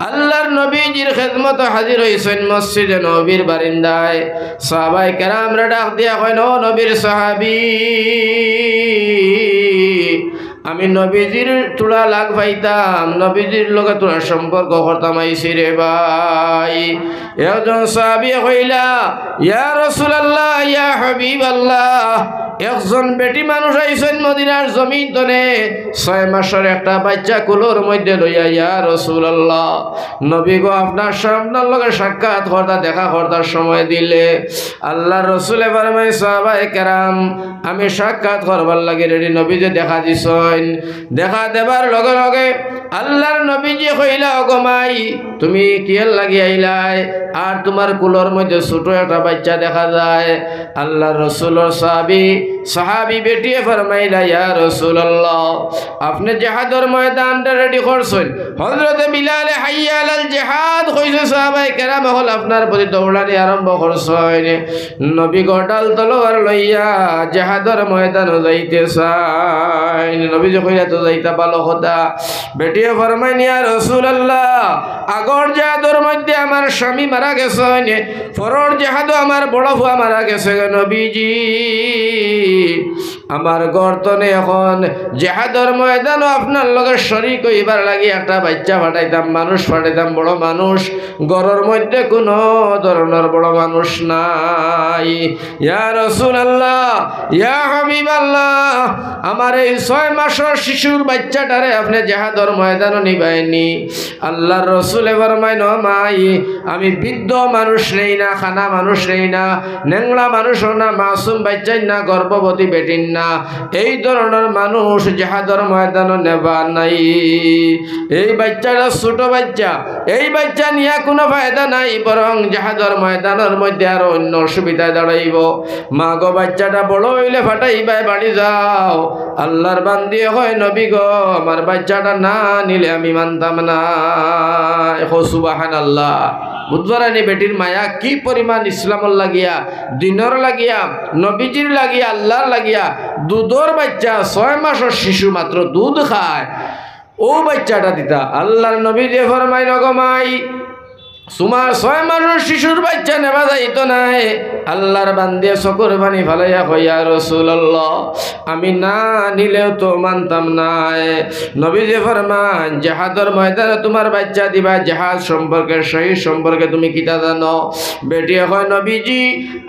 আল্লাহর নবীজির খেদমতো হাজির অইছইন মসজিদে নববীর বারিন্দায়। সাহাবায়ে কেরামরে ডাক দিয়া কইন, ও নবীর সাহাবী, আমি নবীজির থুড়া লাগ পাইতাম, নবীজির লগে থুড়া সম্পর্ক করতাম আইছি রে ভাই। একজন সাহাবী কইলা, ইয়া রাসুলাল্লাহ, ইয়া হাবিবাল্লাহ, একজন বেটি মানুষ আইছইন মদিনার জমিন তনে, ছয় মাসর একটা বাইচ্চা কুলর মধ্যে লইয়া, ইয়া রাসুলাল্লাহ, নবী গো, আপনার সা-, আপনার লগে সাক্ষাৎ করতা, দেখা করতার সময় দিলে। আল্লাহর রসুলে ফরমাইন, সাহাবায়ে কেরাম, আমি সাক্ষাৎ করবার লাগি রেডি। নবীজিয়ে দেখা দিছইন। দেখা দেবার লগে লগে আল্লাহর নবীজিয়ে কইলা, ওগো মাই, তুমি কিয়ের লাগি আইলায়? আর তুমার কুলর মধ্যে ছোট একটা বাইচ্চা দেখা যায়। আল্লাহর রসুলর সাহাবী, সাহাবী বেটিয়ে ফরমাইলা, ইয়া রাসুলাল্লাহ, আপনে জেহাদর ময়দানটা রেডি করছইন। হযরতে বিলালে হাইয়া আলাল জেহাদ কইছে, সাহাবায়ে কেরাম অকল আপনার প্রতি দৌড়ানি আরম্ভ করছইন। নবী গো ঢাল তলোয়ার লইয়া জেহাদর ময়দানো যাইতে চাইন। নবীজিয়ে কইলা, তো যাইতা, ভালো কথা। বেটিয়ে ফরমাইন, ইয়া রাসুলাল্লাহ, আগর জেহাদর মধ্যে আমার স্বামী মারা গেছইন, পরর জেহাদো আমার বড় পুয়া মারা গেছে গো নবীজি। আমার ঘর তনে এখন জেহাদর ময়দানো আপনার লগে শরিক অইবার লাগি একটা বাইচ্চা পাঠাইতাম, মানুষ পাঠাইতাম, বড় মানুষ, ঘরর মধ্যে কুনু ধরনর বড় মানুষ নাই। ইয়া রাসুলাল্লাহ, ইয়া হাবিবাল্লাহ, আমার এই ছয় মাসর শিশুর বাইচ্চাটারে আপনে জেহাদর ময়দানো নিবায়নি। আল্লাহর রসুলে ফরমাইন, ও মাই, আমি বৃদ্ধ মানুষ নেই না, কানা মানুষ নেই না, নেংড়া মানুষও না, মাসুম বাইচ্চাইন না, গর্ভবতী বেটিন না, এই ধরনর মানুষ জেহাদর ময়দানো নেবা নাই। এই বাইচ্চাটা ছোট বাইচ্চা, এই বাইচ্চা নিয়া কুনু ফায়দা নাই, বরং জেহাদর ময়দানর মধ্যে আরো অইন্য অসুবিধায় দাঁড়াইবো। মা গো, বাইচ্চাটা বড় অইলে ফাটাইবায়, বাড়ি যাও। আল্লাহর বান্দিয়ে কয়, নবী গো, আমার বাইচ্চাটা না নিলে আমি মানতাম না। কও সুবহানাল্লাহ। বুঝবারানি বেটির মায়া কি পরিমাণ ইসলামর লাগিয়া, দিনর লাগিয়া, নবীজির লাগিয়া, আল্লাহর লাগিয়া। দুধর বাইচ্চা, ছয় মাসর শিশু মাত্র দুধ খায়, অউ বাইচ্চাটা দিতা। আল্লাহর নবীজিয়ে ফরমাইন, ওগো মাই, তুমার ছয় মাসর শিশুর বাইচ্চা নেবা যাইতো নায়। আল্লাহর বান্দিয়ে চকুর পানি ফালাইয়া কয়, ইয়া রাসুলাল্লাহ, আমি না নিলেও তো মানতাম নায়। নবীজিয়ে ফরমাইন, জেহাদর ময়দানো তুমার বাইচ্চা দিবা, জেহাদ সম্পর্কে, শহীদ সম্পর্কে তুমি কিতা জানো? বেটিয়ে কয়, নবীজি,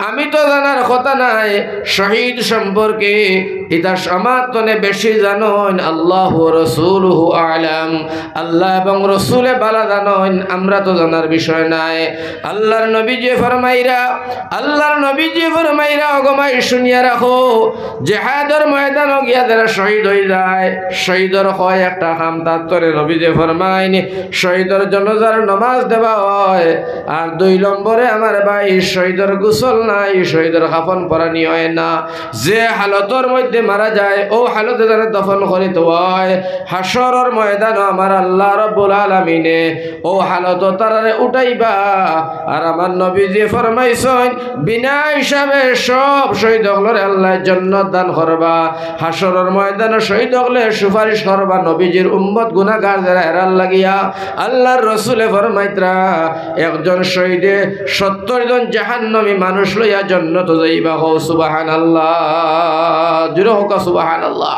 আমি তো জানার কথা নায় শহীদ সম্পর্কে, ইতা আমার তনে বেশি জানইন আল্লাহু ওয়া রাসূলুহু আ'লাম। আল্লাহ এবং রসুলে ভালা জানইন, আমরা তো জানার বিষয় নায়। আল্লাহর নবীজিয়ে ফরমাইরা, আল্লাহর নবীজিয়ে ফরমাইরা, ওগো মাই, শুনিয়া রাখো, জেহাদর ময়দানো গিয়া যারা শহীদ অইযায়, শহীদর কয় একটা কাম তার তনে নবীজিয়ে ফরমাইন, শহীদর জানাজার নমাজ দেওয়া অয়, আর দুই নম্বরে আমার ভাই শহীদর গোসল নাই, শহীদর কাফন পরানি অয় না। যে হালতর মধ্যে মারা যায়, অউ হালতে তারে দফন করি থওয়া অয়। হাশরর ময়দানো আমার আল্লাহ রব্বুল আলামিনে অউ হালতো তারারে উঠাইবা। আর আমার নবীজিয়ে ফরমাইছইন, বিনা হিসাবে সব শহীদ অকলরে আল্লায় জন্নত দান করবা। হাশরর ময়দানো শহীদ অকলে সুপারিশ করবা নবীজির উম্মত গুনাগার যেরা, এরার লাগিয়া। আল্লাহর রসুলে ফরমাইতরা, একজন শহীদে সত্তর জন জাহান্নামী মানুষ লইয়া জন্নতো যাইবা। কও সুবহানাল্লাহ, জুরে কউক্কা সুবহানাল্লাহ।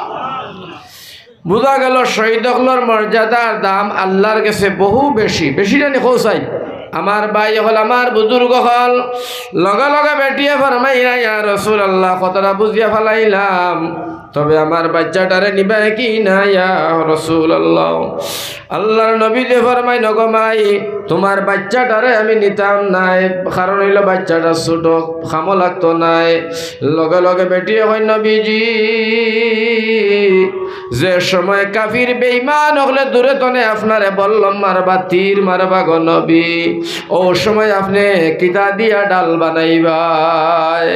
বুঝা গেল শহীদ অকলর মর্যাদার দাম আল্লাহর গেছে বহু বেশি। বেশি নানি কও চাই? আমার ভাই অকল, আমার বুজুর্গ অকল, লগে লগে বেটিয়ে ফরমাইলা, ইয়া রাসুলাল্লাহ, কথাটা বুঝিয়া ফালাইলাম, তবে আমার বাইচ্চাটারে নিবায় কি না, ইয়া রাসুলাল্লাহ? আল্লাহর নবীজিয়ে ফরমাইন, ওগো মাই, তুমার বাইচ্চাটারে আমি নিতাম নায়, কারণ অইলো বাইচ্চাটা ছোট, কামো লাগতো নায়। লগে লগে বেটিয়ে কইন, নবীজি, যে সময় কাফির বেঈমান অকলে দূরে তনে আপনারে বল্লম মারবা, তীর মারবা গো নবী, অউ সময় আপনে কিতা দিয়া ঢাল বানাইবায়?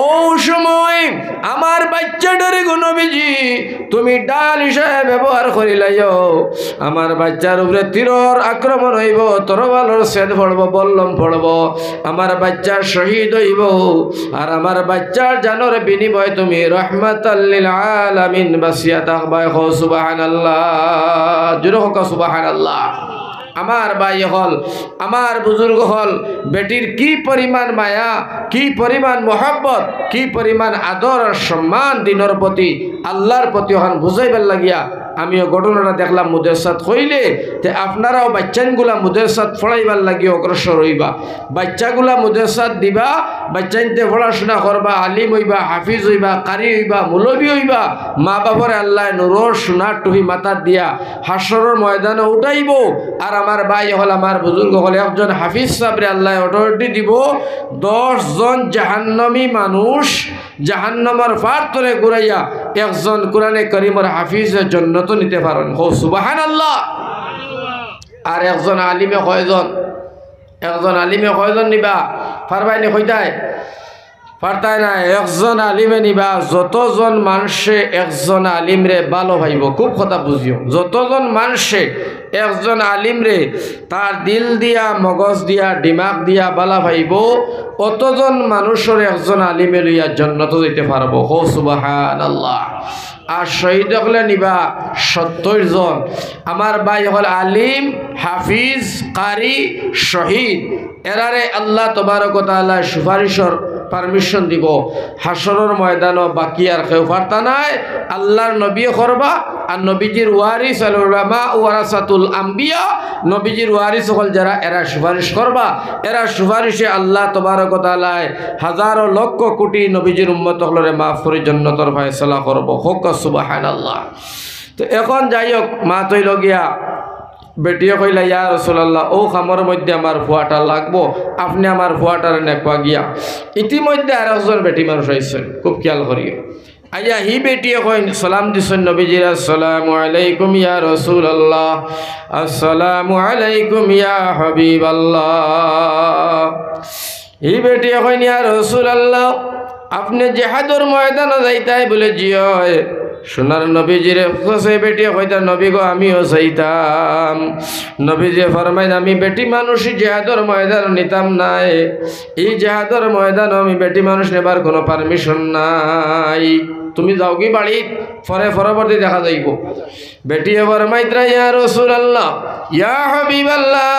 অউ সময় আমার বাইচ্চাটারে গো নবীজি, তুমি ঢাল হিসাবে ব্যবহার করিলাইও। আমার বাইচ্চার উপরে তীরর আক্রমণ অইবো, তরোয়ালর ছেদ পড়বো, বল্লম পড়বো, আমার বাইচ্চা শহীদ অইবো, আর আমার বাইচ্চার জানর বিনিময়ে তুমি রহমাতাল লিল আলামিন বাঁচিয়া থাকবায়। কও সুবহানাল্লাহ, জুরে কউক্কা সুবহানাল্লাহ। আমার ভাই অকল, আমার বুজুর্গ অকল, বেটির কি পরিমাণ মায়া, কি পরিমাণ মহব্বত, কি পরিমাণ আদর আর সম্মান দ্বীনর প্রতি, আল্লাহর প্রতি, অখান বুঝাইবার লাগিয়া আমিও ঘটনাটা দেখলাম। মুদেরসাত কইলে তে আপনারাও বাইচ্চাইনগুলা মুদেরসাত পড়াইবার লাগি অগ্রসর অইবা, বাইচ্চাগুলা মুদেরসাত দিবা, বাইচ্চাইন্তে পড়াশুনা করবা, আলিম অইবা, হাফিজ অইবা, কারি অইবা, মৌলবি অইবা। মা বাপরে আল্লায় নুরর সোনার টুপি মাথাত দিয়া হাশরর ময়দানো উঠাইবো। আর আমার ভাই অকল, আমার বুজুর্গ অকল, একজন হাফিজ সাবরে আল্লায় authority দিবো, দশ জন জাহান্নামী মানুষ জাহান্নামর ফার তনে ঘুরাইয়া একজন কোরআনে করিমর হাফিজে জন্নতো নিতে পারইন। কও সুবহানাল্লাহ। আর একজন আলিমে কয়জন? একজন আলিমে কয়জন নিবা? পারবায়নি কইতায়? পারতায় নায়। একজন আলিমে নিবা, যতজন মানষে একজন আলিমরে ভালা পাইবো, খুব কথা বুঝিও, যতজন মানষে একজন আলিমরে তার দিল দিয়া, মগজ দিয়া, দিমাগ দিয়া ভালা পাইবো, অতজন মানুষরে একজন আলিমে লইয়া জন্নতো যাইতে পারবো। কও সুবহানাল্লাহ। আর শহীদ অকলে নিবা সত্তইর জন। আমার ভাই অকল আলিম, হাফিজ, কারি, শহীদ, এরারে আল্লাহ তবারক ওয়া তাআলায় সুপারিশর permission দিবো। হাশরর ময়দানো বাকি আর কেউ পারতা নায়, আল্লাহর নবীয়ে করবা। আর নবীজির ওয়ারিস, আল উলামা ওয়ারাসাতুল আম্বিয়া, নবীজির ওয়ারিস অকল যেরা, এরা সুপারিশ করবা। এরার সুপারিশে আল্লাহ তবারক ওয়া তাআলায় হাজারো লক্ষ কোটি নবীজির উম্মত অকলরে মাফ করি জন্নতর ফয়সালা করবো। কউক্কা সুবহানাল্লাহ। তো এখন যাই হোক, মাত অইলো গিয়া, বেটিয়ে কইলা, ইয়া রাসুলাল্লাহ, অউ কামর মধ্যে আমার ফুয়াটা লাগবো, আপনে আমার ফুয়াটারে নেউক্কা গিয়া। ইতিমধ্যে আরকজন বেটি মানুষ আইছইন, খুব খিয়াল করিও। আইয়া হি বেটিয়ে কইন, সালাম দিছইন নবীজিরে, আসসালামু আলাইকুম ইয়া রাসুলাল্লাহ, আসসালামু আলাইকুম ইয়া হাবিবাল্লাহ। হি বেটিয়ে কইন, ইয়া রাসুলাল্লাহ, আপনে জেহাদর ময়দানো যাইতায়? বুলে, জি অয়। সোনার নবীজিরে কইছে বেটিয়ে কইতা, নবী গো, আমিও যাইতাম। নবীজিয়ে ফরমাইন, আমি বেটি মানুষ জেহাদর ময়দানো নিতাম নায়, ই জেহাদর ময়দানো আমি বেটি মানুষ নেবার কুনু permission নাই, তুমি যাওগি বাড়িত, পরে পরবর্তী দেখা যাইবো। বেটিয়ে ফরমাইতরা, ইয়া রাসুলাল্লাহ, ইয়া হাবিবাল্লাহ,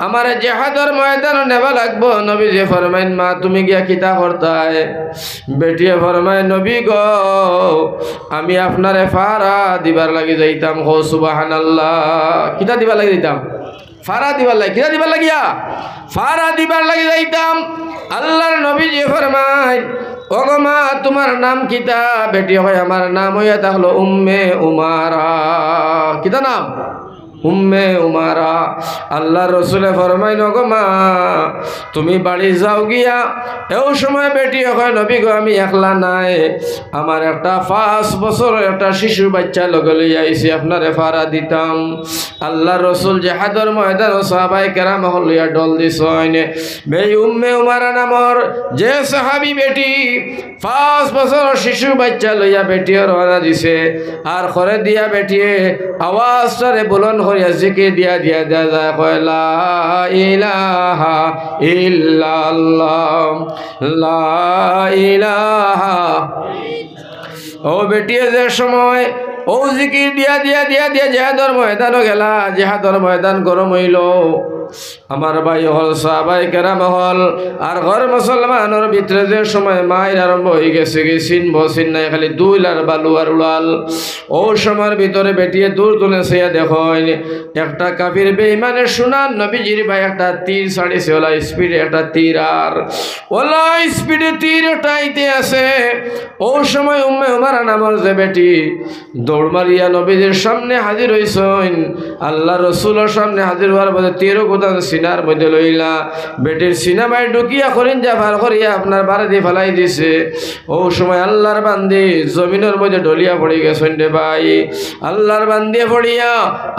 আমারে জেহাদর ময়দানো নেবা লাগবো। নবীজিয়ে ফরমাইন, মা, তুমি গিয়া কিতা করতায়? বেটিয়ে ফরমায়, নবী গো, আমি আপনারে ফারা দিবার লাগি যাইতাম। কও সুবহানাল্লাহ। কিতা দিবার লাগি যাইতাম? ফারা দিবার লাগি। কিতা দিবার লাগিয়া? ফারা দিবার লাগি যাইতাম। আল্লাহর নবীজিয়ে ফরমাইন, ওগো মা, তুমার নাম কিতা? বেটিয়ে কয়, আমার নাম অইয়া থাকলো উম্মে উমারা। কিতা নাম? উম্মে উমারা, আল্লার রসুলে ফরমাইন, "ওগো মা, তুমি বাড়ি যাও গিয়া।" এও সময় বেটিয়ে কয়, "নবী গো, আমি একলা নায়, আমার একটা পাঁচ বছরর একটা শিশু বাইচ্চা লগে লইয়া আইছি, আপনারে ফারা দিতাম।" আল্লার রসুল জেহাদর ময়দানো সাহাবায়ে কেরাম অকল লইয়া ঢল দিছইন। এই উম্মে উমারা নামর যে সাহাবি বেটি পাঁচ বছরর শিশু বাইচ্চা লইয়া বেটিয়ে রওয়ানা দিছে, আর খরে দিয়া বেটিয়ে আওয়াজটারে বুলন্দ করিয়া জিকির দিয়া দিয়া দিয়া যায়, কয়, "লা ইলাহা ইল্লাল্লাহ, লা ইলাহা।" ও বেটিয়ে যে সময় ও জিকির দিয়া দিয়া দিয়া দিয়া জেহাদর ময়দানো গেলা, জেহাদর ময়দান গরম অইলো। আমার ভাই অকল, সাহাবায়ে কেরাম অকল, আর ঘর মুসলমানর ভিতরে যে সময় মাইর আরম্ভ অইগেছে, কি চিনবো চিন নাই, খালি ধুইল আর বালু আর উড়াল। ও সময়র ভিতরে বেটিয়ে দূর তুলে চাইয়া দেখইন, একটা কাফির বেইমানে সোনার নবীজির বায় একটা তীর ছাড়িছে, অলা স্পিডে একটা তীর, আর অলা স্পিডে তীর একটা আইতে আছে। ও সময় উম্মে উমারা নামর যে বেটি দৌড় মারিয়া নবীজির সামনে হাজির অইছইন। আল্লার রসুলর সামনে হাজির অওয়ার বাদে তীর গুদান সিনার মধ্যে লইলা, বেটির সিনা বায় ঢুকিয়া করিঞ্জা বার করিয়া আপনার বারেদি ফালাই দিছে। ও সময় আল্লার বান্দি জমিনর মধ্যে ঢলিয়া পড়ি গেছইন রে ভাই। আল্লার বান্দিয়ে পড়িয়া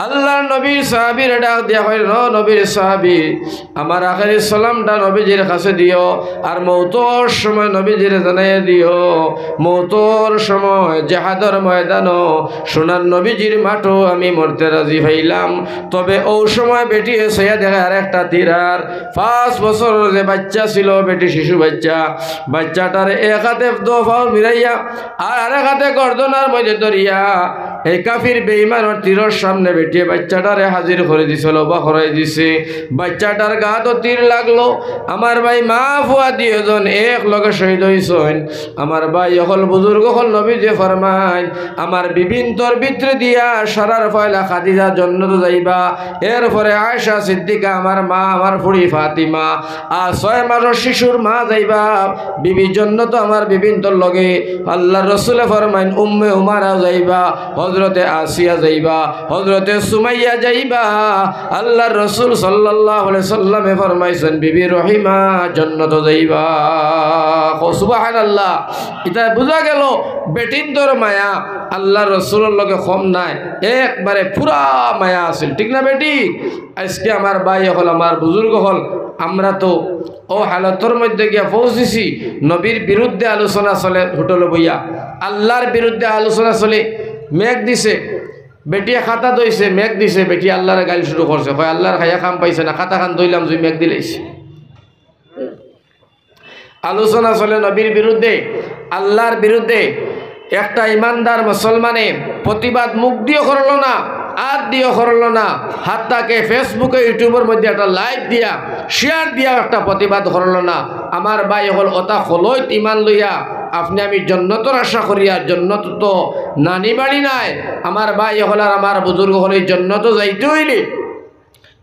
আল্লার নবীর সাহাবিরে ডাক দিয়া কইন, "ও নবীর সাহাবি, আমার আখেরি সালামটা নবীজির কাছে দিও, আর মৌতর সময় নবীজিরে জানাইয়া দিও, মৌতর সময় জেহাদর ময়দানো সোনার নবীজির মাঠো আমি মরতে রাজি অইলাম।" তবে ও সময় বেটিয়ে চাইয়া দেখে আরেকটা তীর, আর পাঁচ বছরর যে বাইচ্চা ছিল, বেটি শিশু বাইচ্চা, বাইচ্চাটারে এক হাতে দো পাও মিলাইয়া আর আরেক হাতে গর্দনার মধ্যে ধরিয়া এই কাফির বেইমানর তীরর সামনে বেটিয়ে বাইচ্চাটারে হাজির করি দিছে, লবা করাই দিছে। বাইচ্চাটার গাতো তীর লাগলো। আমার ভাই, মা ফুয়া দুইজন এক লগে শহীদ অইছইন। আমার ভাই অকল, বুজুর্গ অকল, নবীজিয়ে ফরমাইন, আমার বিবিন্তর ভিতরে দিয়া সারার পয়লা খাদিজা জন্নতো যাইবা, এরপরে আয়েশা সিদ্দিকা, আমার মা, আমার ফুড়ি ফাতিমা, আর ছয় মাসর শিশুর মা যাইবা বিবি জন্নতো আমার বিবিন্তর লগে। আল্লার রসুলে ফরমাইন, উম্মে উমারা যাইবা, হজরতে আসিয়া যাইবা, হজরতে সুমাইয়া যাইবা। আল্লার রসুল সাল্লাল্লাহু আলাইহি সাল্লামে ফরমাইছইন, বিবি রহিমা জন্নতো যাইবা। কও সুবহানাল্লাহ। ইতা বুঝা গেল বেটিন্তর মায়া আল্লার রসুলর লগে কম নায়, একবারে পুরা মায়া আছিল, ঠিক না বেটি? আইজকে আমার ভাই অকল, আমার বুজুর্গ অকল, আমরা তো ও হালতর মধ্যে গিয়া পৌঁছিছি, নবীর বিরুদ্ধে আলোচনা চলে হোটেলো বইয়া, আল্লার বিরুদ্ধে আলোচনা চলে। মেঘ দিছে, বেটিয়ে খাতা ধইছে, মেঘ দিছে, বেটিয়ে আল্লারে গাইল শুরু করছে, কয়, "আল্লার খাইয়া কাম পাইছে না, খাতাখান ধইলাম, জুই মেঘ দিলাইছে।" আলোচনা চলে নবীর বিরুদ্ধে, আল্লার বিরুদ্ধে। একটা ইমানদার মুসলমানে প্রতিবাদ মুখ দিয়েও করলো না, আত দিয়েও করলো না, হাত্তাকে Facebook-এ, YouTube-এর মধ্যে একটা live দিয়া, share দিয়া একটা প্রতিবাদ করলো না। আমার ভাই অকল, অতা খলইত ইমান লইয়া আপনে আমি জন্নতর আশা করিয়া, জন্নত তো নানি বাড়ি নায়। আমার ভাই অকল আর আমার বুজুর্গ অকল, এই জন্নতো যাইতে অইলে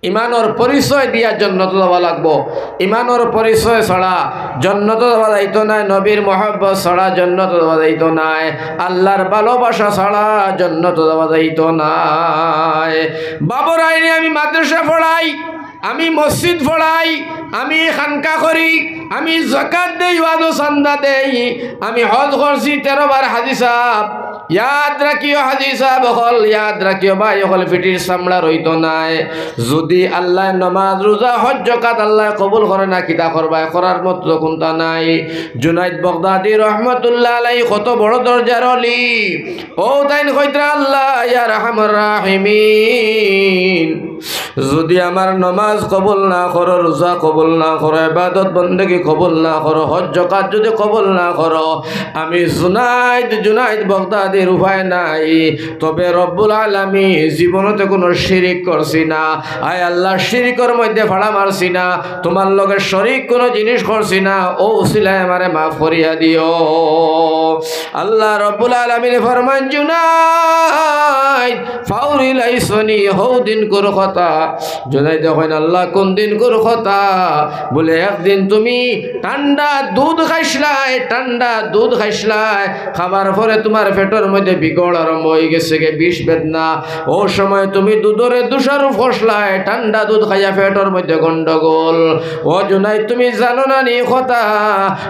ইমানর পরিচয় দিয়া জন্নতো যাওয়া লাগবো। ইমানর পরিচয় ছাড়া জন্নতো যাওয়া যাইতো নায়, নবীর মহব্বত ছাড়া জন্নতো যাওয়া যাইতো নায়, আল্লার ভালোবাসা ছাড়া জন্নতো যাওয়া যাইতো নায়। বাবর আইনে আমি মাদ্রাসা পড়াই, আমি মসজিদ পড়াই, আমি খানকা করি, আমি জাকাত দেই, ওয়াজো চান্দা দেই, আমি হজ করছি তেরো বার, হাজি সাব। ইয়াদ রাখিও হাজি সাব অকল, ইয়াদ রাখিও ভাই অকল, ফিটির চামড়া রইতো নায়। যুদি আল্লায় নমাজ, রোজা, হজ, জাকাত আল্লায় কবুল করে না, কিতা করবায়? করার মতো কুন্তা নাই। জুনাইদ বগদাদি রহমতুল্লাহ আলাই কত বড় দরজার অলি। ও তাইন কইতরা, "আল্লাহ, ইয়া আরহামার রাহিমিন, যুদি আমার নমাজ কবুল না করো, রোজা কবুল না করো, ইবাদত বন্দেগি কবুল না করো, হজ জাকাত যুদি কবুল না করো, আমি জুনাইদ, জুনাইদ বগদাদির উপায় নাই। তবে রব্বুল আলামিন জীবনতে কুনু শিরিক করছি না। আয় আল্লাহ, শিরিকর মধ্যে ফাড়া মারছি না, তুমার লগে শরিক কুনু জিনিস করছি না। অউ উছিলায় আমারে মাফ করিয়া দিও।" আল্লাহ রব্বুল আলামিন ফরমান, "জুনাইদ, ফাউরিলাইছনি, হউ দিনকুর কথা। জুনাইদে কইন, "আল্লাহ, কুন দিনকুর কথা?" বুলে, "একদিন তুমি ঠান্ডা দুধ খাইছলায়, ঠান্ডা দুধ খাইছলায়, খাবার পরে তুমার পেটর মধ্যে বিগড় আরম্ভ অইগেছেগি, বিষ বেদনা। অউ সময় তুমি দুধরে দোষারোপ করছলায়, ঠান্ডা দুধ খাইয়া পেটর মধ্যে গন্ডগোল। ও জুনাইদ, তুমি জানো না নি কথা?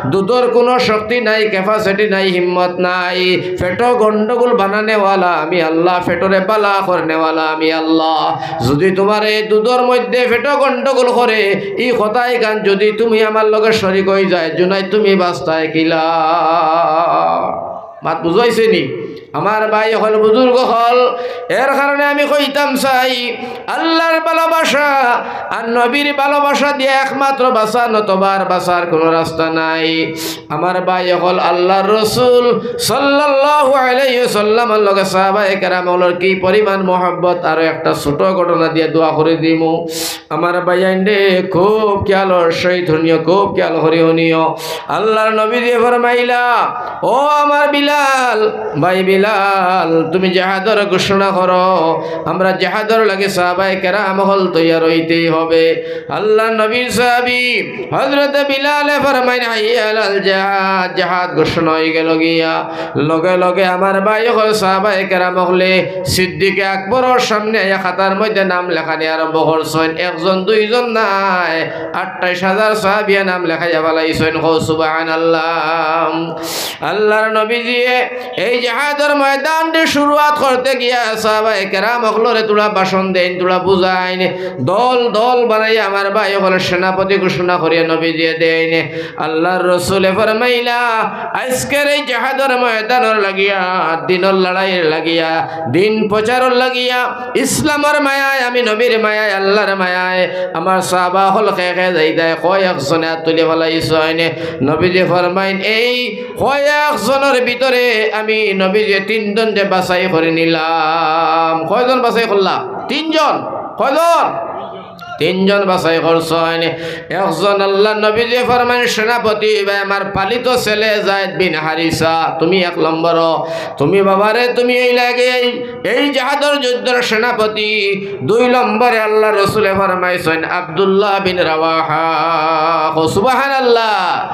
দুধর কুনু শক্তি নাই, capacity নাই, হিম্মত নাই। পেটো গন্ডগোল বানানেওয়ালা আমি আল্লাহ, পেটরে বালা করনেওয়ালা আমি আল্লাহ। যুদি তুমার এই দুধর মধ্যে পেটো গন্ডগোল করে, ই কথা ইখান যুদি তুমি আমার লগে শরিক অইযায়, জুনাইদ, তুমি বাচতায় কিলা?" মাত বুঝাইছে নি? আমার ভাই অকল, বুজুর্গ অকল, এর কারণে আমি কইতাম চাই, আল্লাহর ভালোবাসা আর নবীর ভালোবাসা দিয়া একমাত্র বাচা, নতবা আর বাচার কুনু রাস্তা নাই। আমার ভাই অকল, আল্লাহর রসুল সাল্লাল্লাহু আলাইহি ওয়াসাল্লামর লগে সাহাবায়ে কেরাম অকলর কি পরিমাণ মহব্বত, আরো একটা ছোট ঘটনা দিয়া দোয়া করি দিমু। আমার ভাইয়াইনরে, খুব খেয়ালর সহিত হুনিও, খুব খেয়াল করি হুনিও। আল্লাহর নবীজিয়ে ফরমাইলা, "ও আমার বিলাল, ভাই বিলাল, তুমি জেহাদর ঘোষণা করো।" আমরা জেহাদর লাগি সাহাবায়ে কেরাম অকল তৈয়ার অইতেই হবে। আল্লাহর নবীর সাহাবী হযরতে বিলালে ফরমাইন, "হাইয়া আলাল জেহাদ", জেহাদ ঘোষণা অইগেলো গিয়া। লগে লগে আমার ভাই অকল, সাহাবায়ে কেরাম অকলে সিদ্দিকে আকবরর সামনে আইয়া খাতার মধ্যে নাম লেখানি আরম্ভ করছইন। একজন দুইজন নায়, আটাইশ হাজার সাহাবিয়ে নাম লেখাইয়া ফালাইছইন। কও সুবহানাল্লাহ। আল্লাহর নবীজিয়ে এই জেহাদর ময়দানরে শুরুয়াত করতে গিয়া সাহাবায়ে কেরাম অকলরে থুড়া ভাষণ দেইন, থুড়া বুঝাইন, দল দল বানাইয়া আমার ভাই অকলরে সেনাপতি ঘোষণা করিয়া নবীজিয়ে দেইন। আল্লাহর রসুলে ফরমাইলা, আইজকের এই জেহাদর ময়দানর লাগিয়া, দিনর লড়াইর লাগিয়া, দিন প্রচারর লাগিয়া, ইসলামর মায়ায়, আমি নবীর মায়ায়, আল্লাহর মায়ায়, আমার সাহাবা অকল কে কে যাইতায়, কয় একজনে আত তুলি ফালাইছইন। নবীজি ফরমাইন, এই কয় একজনর ভিতরে আমি নবীজি তিনজনরে বাছাই করি নিলাম। কয়জন বাছাই করলা? তিনজন। কয়জন? তিনজন বাছাই করছইন। একজন আল্লাহর নবীজিয়ে ফরমাইন, সেনাপতি অইবায় আমার পালিত ছেলে যায়েদ বিন হারিসা, তুমি এক নম্বর। তুমি বাবারে, তুমি অইলায় গি এই জেহাদর যুদ্ধর সেনাপতি। দুই নম্বরে আল্লাহর রসুলে ফরমাইছইন আব্দুল্লাহ বিন রাওয়াহা। কও সুবহানাল্লাহ।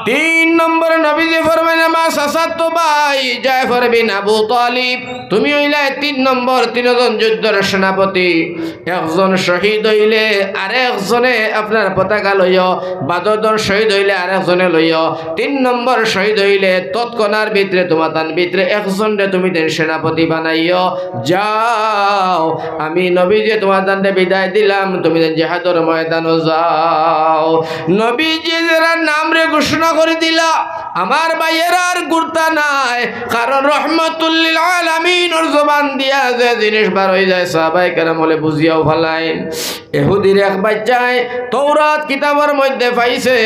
তিন নম্বরে নবীজিয়ে ফরমাইন, আমার চাচাতো ভাই জাফর বিন আবু তালিব, তুমি অইলায় তিন নম্বর, তিনজন যুদ্ধর সেনাপতি। একজন শহীদ অইলে আরেকজনে আপনার পতাকা লইও, বাদর জন শহীদ অইলে আরেকজনে লইও, তিন নম্বর শহীদ অইলে তৎক্ষণার ভিতরে তুমাতান ভিতরে একজনরে তুমি দেন সেনাপতি বানাইও। যাও, আমি নবীজিয়ে তুমাতানরে বিদায় দিলাম, তুমি দেন জেহাদর ময়দানো যাও। নবীজিয়ে যারার নামরে ঘোষণা করি দিলা, আমার ভাইয়েরা, আর ঘুরতা নায়, কারণ রহমতুল্লিল আলামিনর জবান দিয়া যে জিনিস বার অইযায়, সাহাবায়ে কেরাম অকলে বুঝিয়াও ফালাইন। এহুদির এক বাইচ্চায় তৌরাত কিতাবর মধ্যে পাইছে,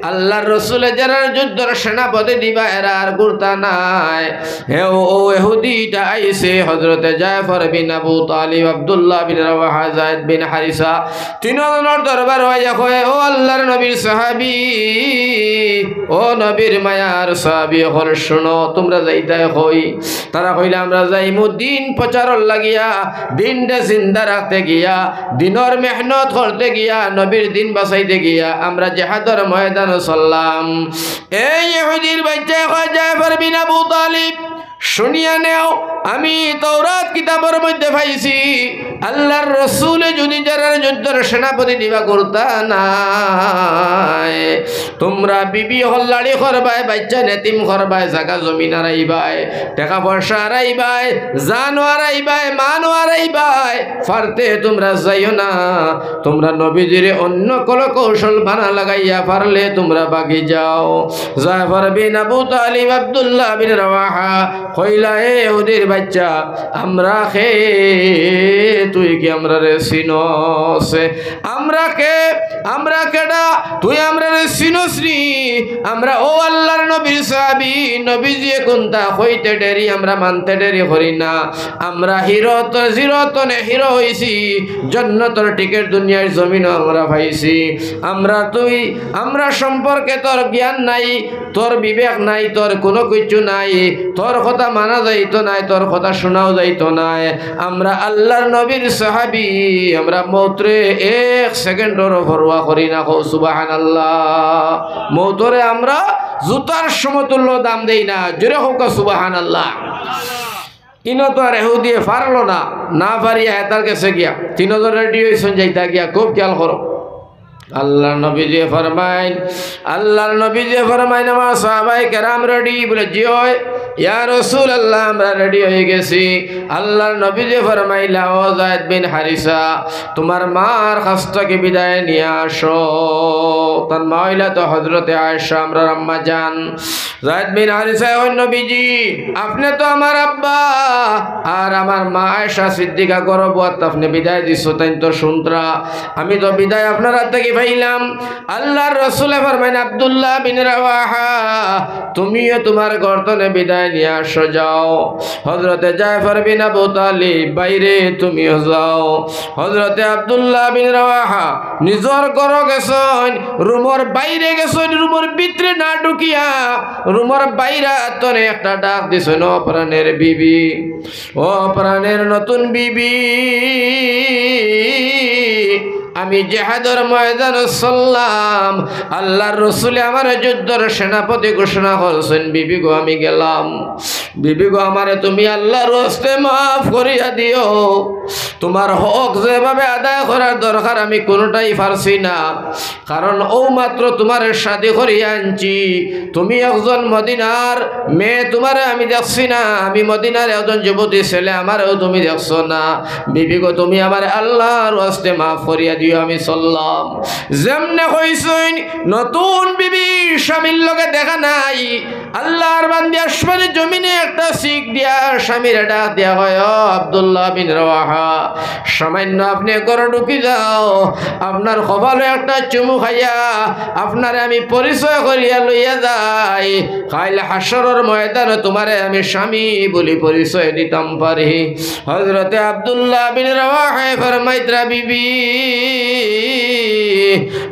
আল্লাহর রসুলে যারার যুদ্ধর সেনাপতি দিবা, এরা আর ঘুরতা নায়। হে, অউ এহুদিটা আইছে হযরতে জাফর বিন আবু তালিব, আব্দুল্লাহ বিন রাওয়াহা, যায়েদ বিন হারিসা, তিনজনর দরবারো আইয়া কয়, ও আল্লাহর নবীর সাহাবী, ও নবীর মায়ার সাহাবী অকল, হুনো, তুমরা যাইতায় কই? তারা কইলা, আমরা যাইমু দিন প্রচারর লাগিয়া, দিনরে জিন্দা রাখতে গিয়া, দিনর মেহনত করতে গিয়া, নবীর দিন বাচাইতে গিয়া আমরা জেহাদর ময়দানো চললাম। এই ইহুদির বাইচ্চায় কয়, জাফর বিন আবু তালিব, হুনিয়া নেও, আমি তৌরাত কিতাবর মধ্যে পাইছি, আল্লাহর রসুলে যুদি যারার যুদ্ধর সেনাপতি দিবা, ঘুরতা নায়। তুমরা বিবি অকল লাড়ি করবায়, বাইচ্চাইন এতিম করবায়, জাগা জমিন হারাইবায়, টেকা পয়সা হারাইবায়, জানও হারাইবায়, মানও হারাইবায়, পারতে তুমরা যাইও না। তুমরা নবীজিরে অন্য কল কৌশল বানা লাগাইয়া পারলে তুমরা ভাগি যাও। জাফর বিন আবু তালিব, আব্দুল্লাহ বিন রাওয়াহা কইলা, এ ইহুদির বাইচ্চা, আমরা কে? তুই কি আমরারে চিনস? আমরা কে? আমরা কেডা? তুই আমরারে চিনস নি? আমরা ও আল্লার নবীর সাহাবী, নবীজিয়ে কুনতা কইতে দেরি, আমরা মানতে দেরি করি না। আমরা হিরো তো, জিরো তনে হিরো অইছি, জন্নতর টিকিট দুনিয়ার জমিনো আমরা পাইছি। আমরা তুই, আমরা সম্পর্কে তোর জ্ঞান নাই, তোর বিবেক নাই, তোর কুনু কিচ্ছু নাই, তোর কথা মানা যাইতো নায়, তোর কথা শুনাও যাইতো নায়। আমরা আল্লার নবীর সাহাবী, আমরা মউতরে এক সেকেন্ডরও পরোয়া করি না। কও সুবহানাল্লাহ। মউতরে আমরা জুতার সমতুল্য দাম দেই না। জোরে কউক্কা সুবহানাল্লাহ। ইনো তো আর এহুদিয়ে পারলো না, না পারিয়া হেতার গেছে গিয়া। তিনজন রেডি অইছইন যাইতা গিয়া, খুব খেয়াল করো। আল্লার নবীজিয়ে ফরমাইন, আল্লার নবীজিয়ে ফরমাইন, আমার সাহাবায়ে কেরাম রেডি? বলে, জি অয়, ইয়া রাসূলুল্লাহ, আমরা রেডি অইগেছি। আল্লার নবীজিয়ে ফরমাইলা, ও যায়েদ বিন হারিসা, তুমার মার কাছ থাকি বিদায় নিয়া আসো। তান মা অইলা তো হযরতে আয়েশা, আমরার আম্মা জান। যায়েদ বিন হারিসায় কইন, নবীজি, আপনে তো আমার আব্বা, আর আমার মা আয়েশা সিদ্দিকা গর্ভবতী, আপনে বিদায় দিছো, তাইন তো সুন্তান, আমি তো বিদায় আপনার আত থাকি পাইলাম। আল্লার রসুলে ফরমাইন, আব্দুল্লাহ বিন রাওয়াহা, তুমিও তুমার ঘর তনে বিদায় নিয়া আসো, যাও। হযরতে জাফর বিন আবু তালিব, বাইরে তুমিও যাও। হযরতে আব্দুল্লাহ বিন রাওয়াহা নিজর ঘরো গেছইন, রুমর বাইরে গেছইন, রুমর ভিতরে না ঢুকিয়া রুমর বাইরা তনে একটা ডাক দিছইন, ও প্রাণের বিবি, ও প্রাণের নতুন বিবি, আমি জেহাদর ময়দানো চললাম, আল্লার রসুলে আমারে যুদ্ধর সেনাপতি ঘোষণা করছইন, বিবি গো, আমি গেলাম। বিবি গো, আমারে তুমি আল্লার ওয়াস্তে মাফ করিয়া দিও। তুমার হক যেভাবে আদায় করার দরকার, আমি কুনুটাই পারছি না, কারণ অউ মাত্র তুমারে শাদি করিয়া আনছি। তুমি একজন মদিনার মেয়ে, তুমারে আমি দেখছি না, আমি মদিনার একজন যুবতী ছেলে, আমারেও তুমি দেখছো না। বিবি গো, তুমি আমারে আল্লার ওয়াস্তে মাফ করিয়া দিও, আমি চললাম। যেমনে কইছইন, নতুন বিবি স্বামীর লগে দেখা নাই, আল্লার বান্দি আসমানি জমিনে একটা চিক দিয়া স্বামীরে ডাক দিয়া কয়, ও আব্দুল্লাহ বিন রাওয়াহা, সামান্য আপনে ঘরো ঢুকি যাও, আপনার কপালো একটা চুমু খাইয়া আপনারে আমি পরিচয় করিয়া লইয়া যাই, কাইল হাশরর ময়দানো তুমারে আমি স্বামী বুলি পরিচয় দিতাম পারি। হযরতে আব্দুল্লাহ বিন রাওয়াহায় ফরমাইতরা, বিবি,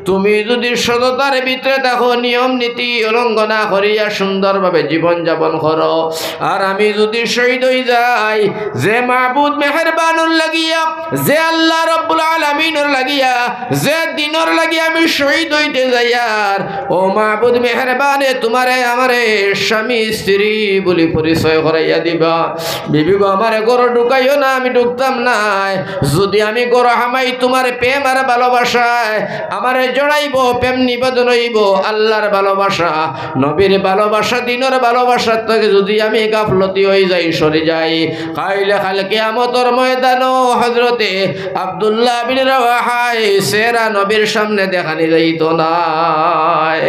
তুমি যুদি সততার ভিতরে থাকো, নিয়ম নীতি উলঙ্ঘ না করিয়া সুন্দরভাবে জীবন যাপন করো, আর আমি যুদি শহীদ অই যাই, যে মাবুদ মেহেরবানর লাগিয়া, যে আল্লাহ রব্বুল আলামিনর লাগিয়া, যে দিনর লাগিয়া আমি শহীদ অইতে যাইয়ার, ও মাবুদ মেহেরবানে তুমারে আমারে স্বামী স্ত্রী বুলি পরিচয় করাইয়া দিবা। বিবি গো, আমারে ঘরো ঢুকাইও না, আমি ঢুকতাম নায়। যুদি আমি ঘরো হামাই তুমার প্রেম আর ভালোবাসায়, আমারে জড়াইবো, প্রেম নিবেদন অইবো, আল্লার ভালোবাসা, নবীর ভালোবাসা, দিনর ভালোবাসা থাকি যুদি আমি গাফলতি অই যাই, সরি যাই, কাইলে কাল কিয়ামতর ময়দানো হযরতে আব্দুল্লাহ বিন রাওয়াহায় চেহারা নবীর সামনে দেখানি যাইতো নায়।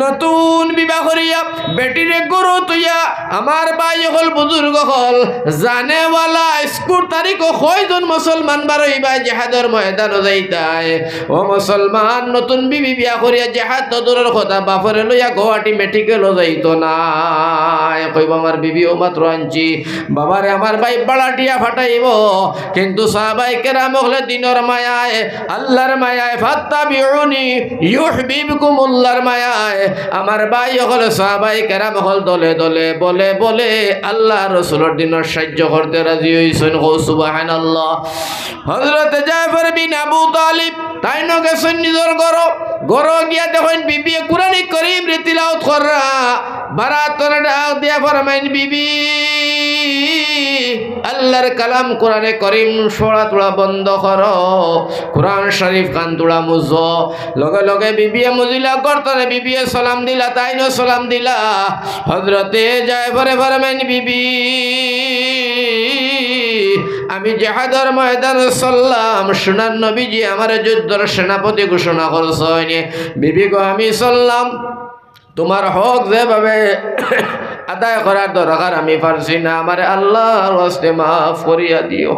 নতুন বিবাহ করিয়া বেটিরে ঘরো থইয়া আমার ভাই অকল, বুজুর্গ অকল, জানেওয়ালা, স্কুল তারিখো কয়জন মুসলমান বারইবায় জেহাদর ময়দানো যাইতায়? ও মুসলমান, নতুন বিবি বিয়া করিয়া জেহাদ তো দূরর কথা, বাপরে লইয়া গুয়াহাটি মেডিকেলো যাইতো নায়। কইবো, আমার বিবি অউ মাত্র আনছি, বাবারে আমার ভাই ভাড়াটিয়া ফাটাইবো। কিন্তু সাহাবায়ে কেরাম অকলে দিনর মায়ায়, আল্লার মায়ায়, ফাত্তাবিউনি ইউহবিবকুমুল্লাহর মায়ায় আমার ভাই অকল, সাহাবায়ে কেরাম অকল দলে দলে, বলে বলে আল্লার রসুলর দিনর সাইয্য করতে রাজি অইছইন। কও সুবহানাল্লাহ। হযরতে জাফর বিন আবু তালিব তাইনও গেছইন নিজর ঘরো। ঘরো গিয়া দেখইন বিবিয়ে কুরআনে করিমরে তিলাওত কররা। বারাতরে ডাক দিয়া ফরমাইন, বিবি, আল্লার কালাম কুরআনে করিম পড়া থুড়া বন্ধ করো, কুরআন শরিফ খান থুড়া মুজো। লগে লগে বিবিয়ে মুজিলা, ঘর তনে বিবিয়ে সালাম দিলা, তাইনও সালাম দিলা। হযরতে জাফরে ফরমাইন, বিবি, আমি জেহাদর ময়দানো চললাম, সোনার নবীজি আমারে যুদ্ধর সেনাপতি ঘোষণা করছইন। বিবি গো, আমি চললাম, তুমার হক যেভাবে আদায় করার দরকার আমি পারছি না, আমারে আল্লার ওয়াস্তে মাফ করিয়া দিও।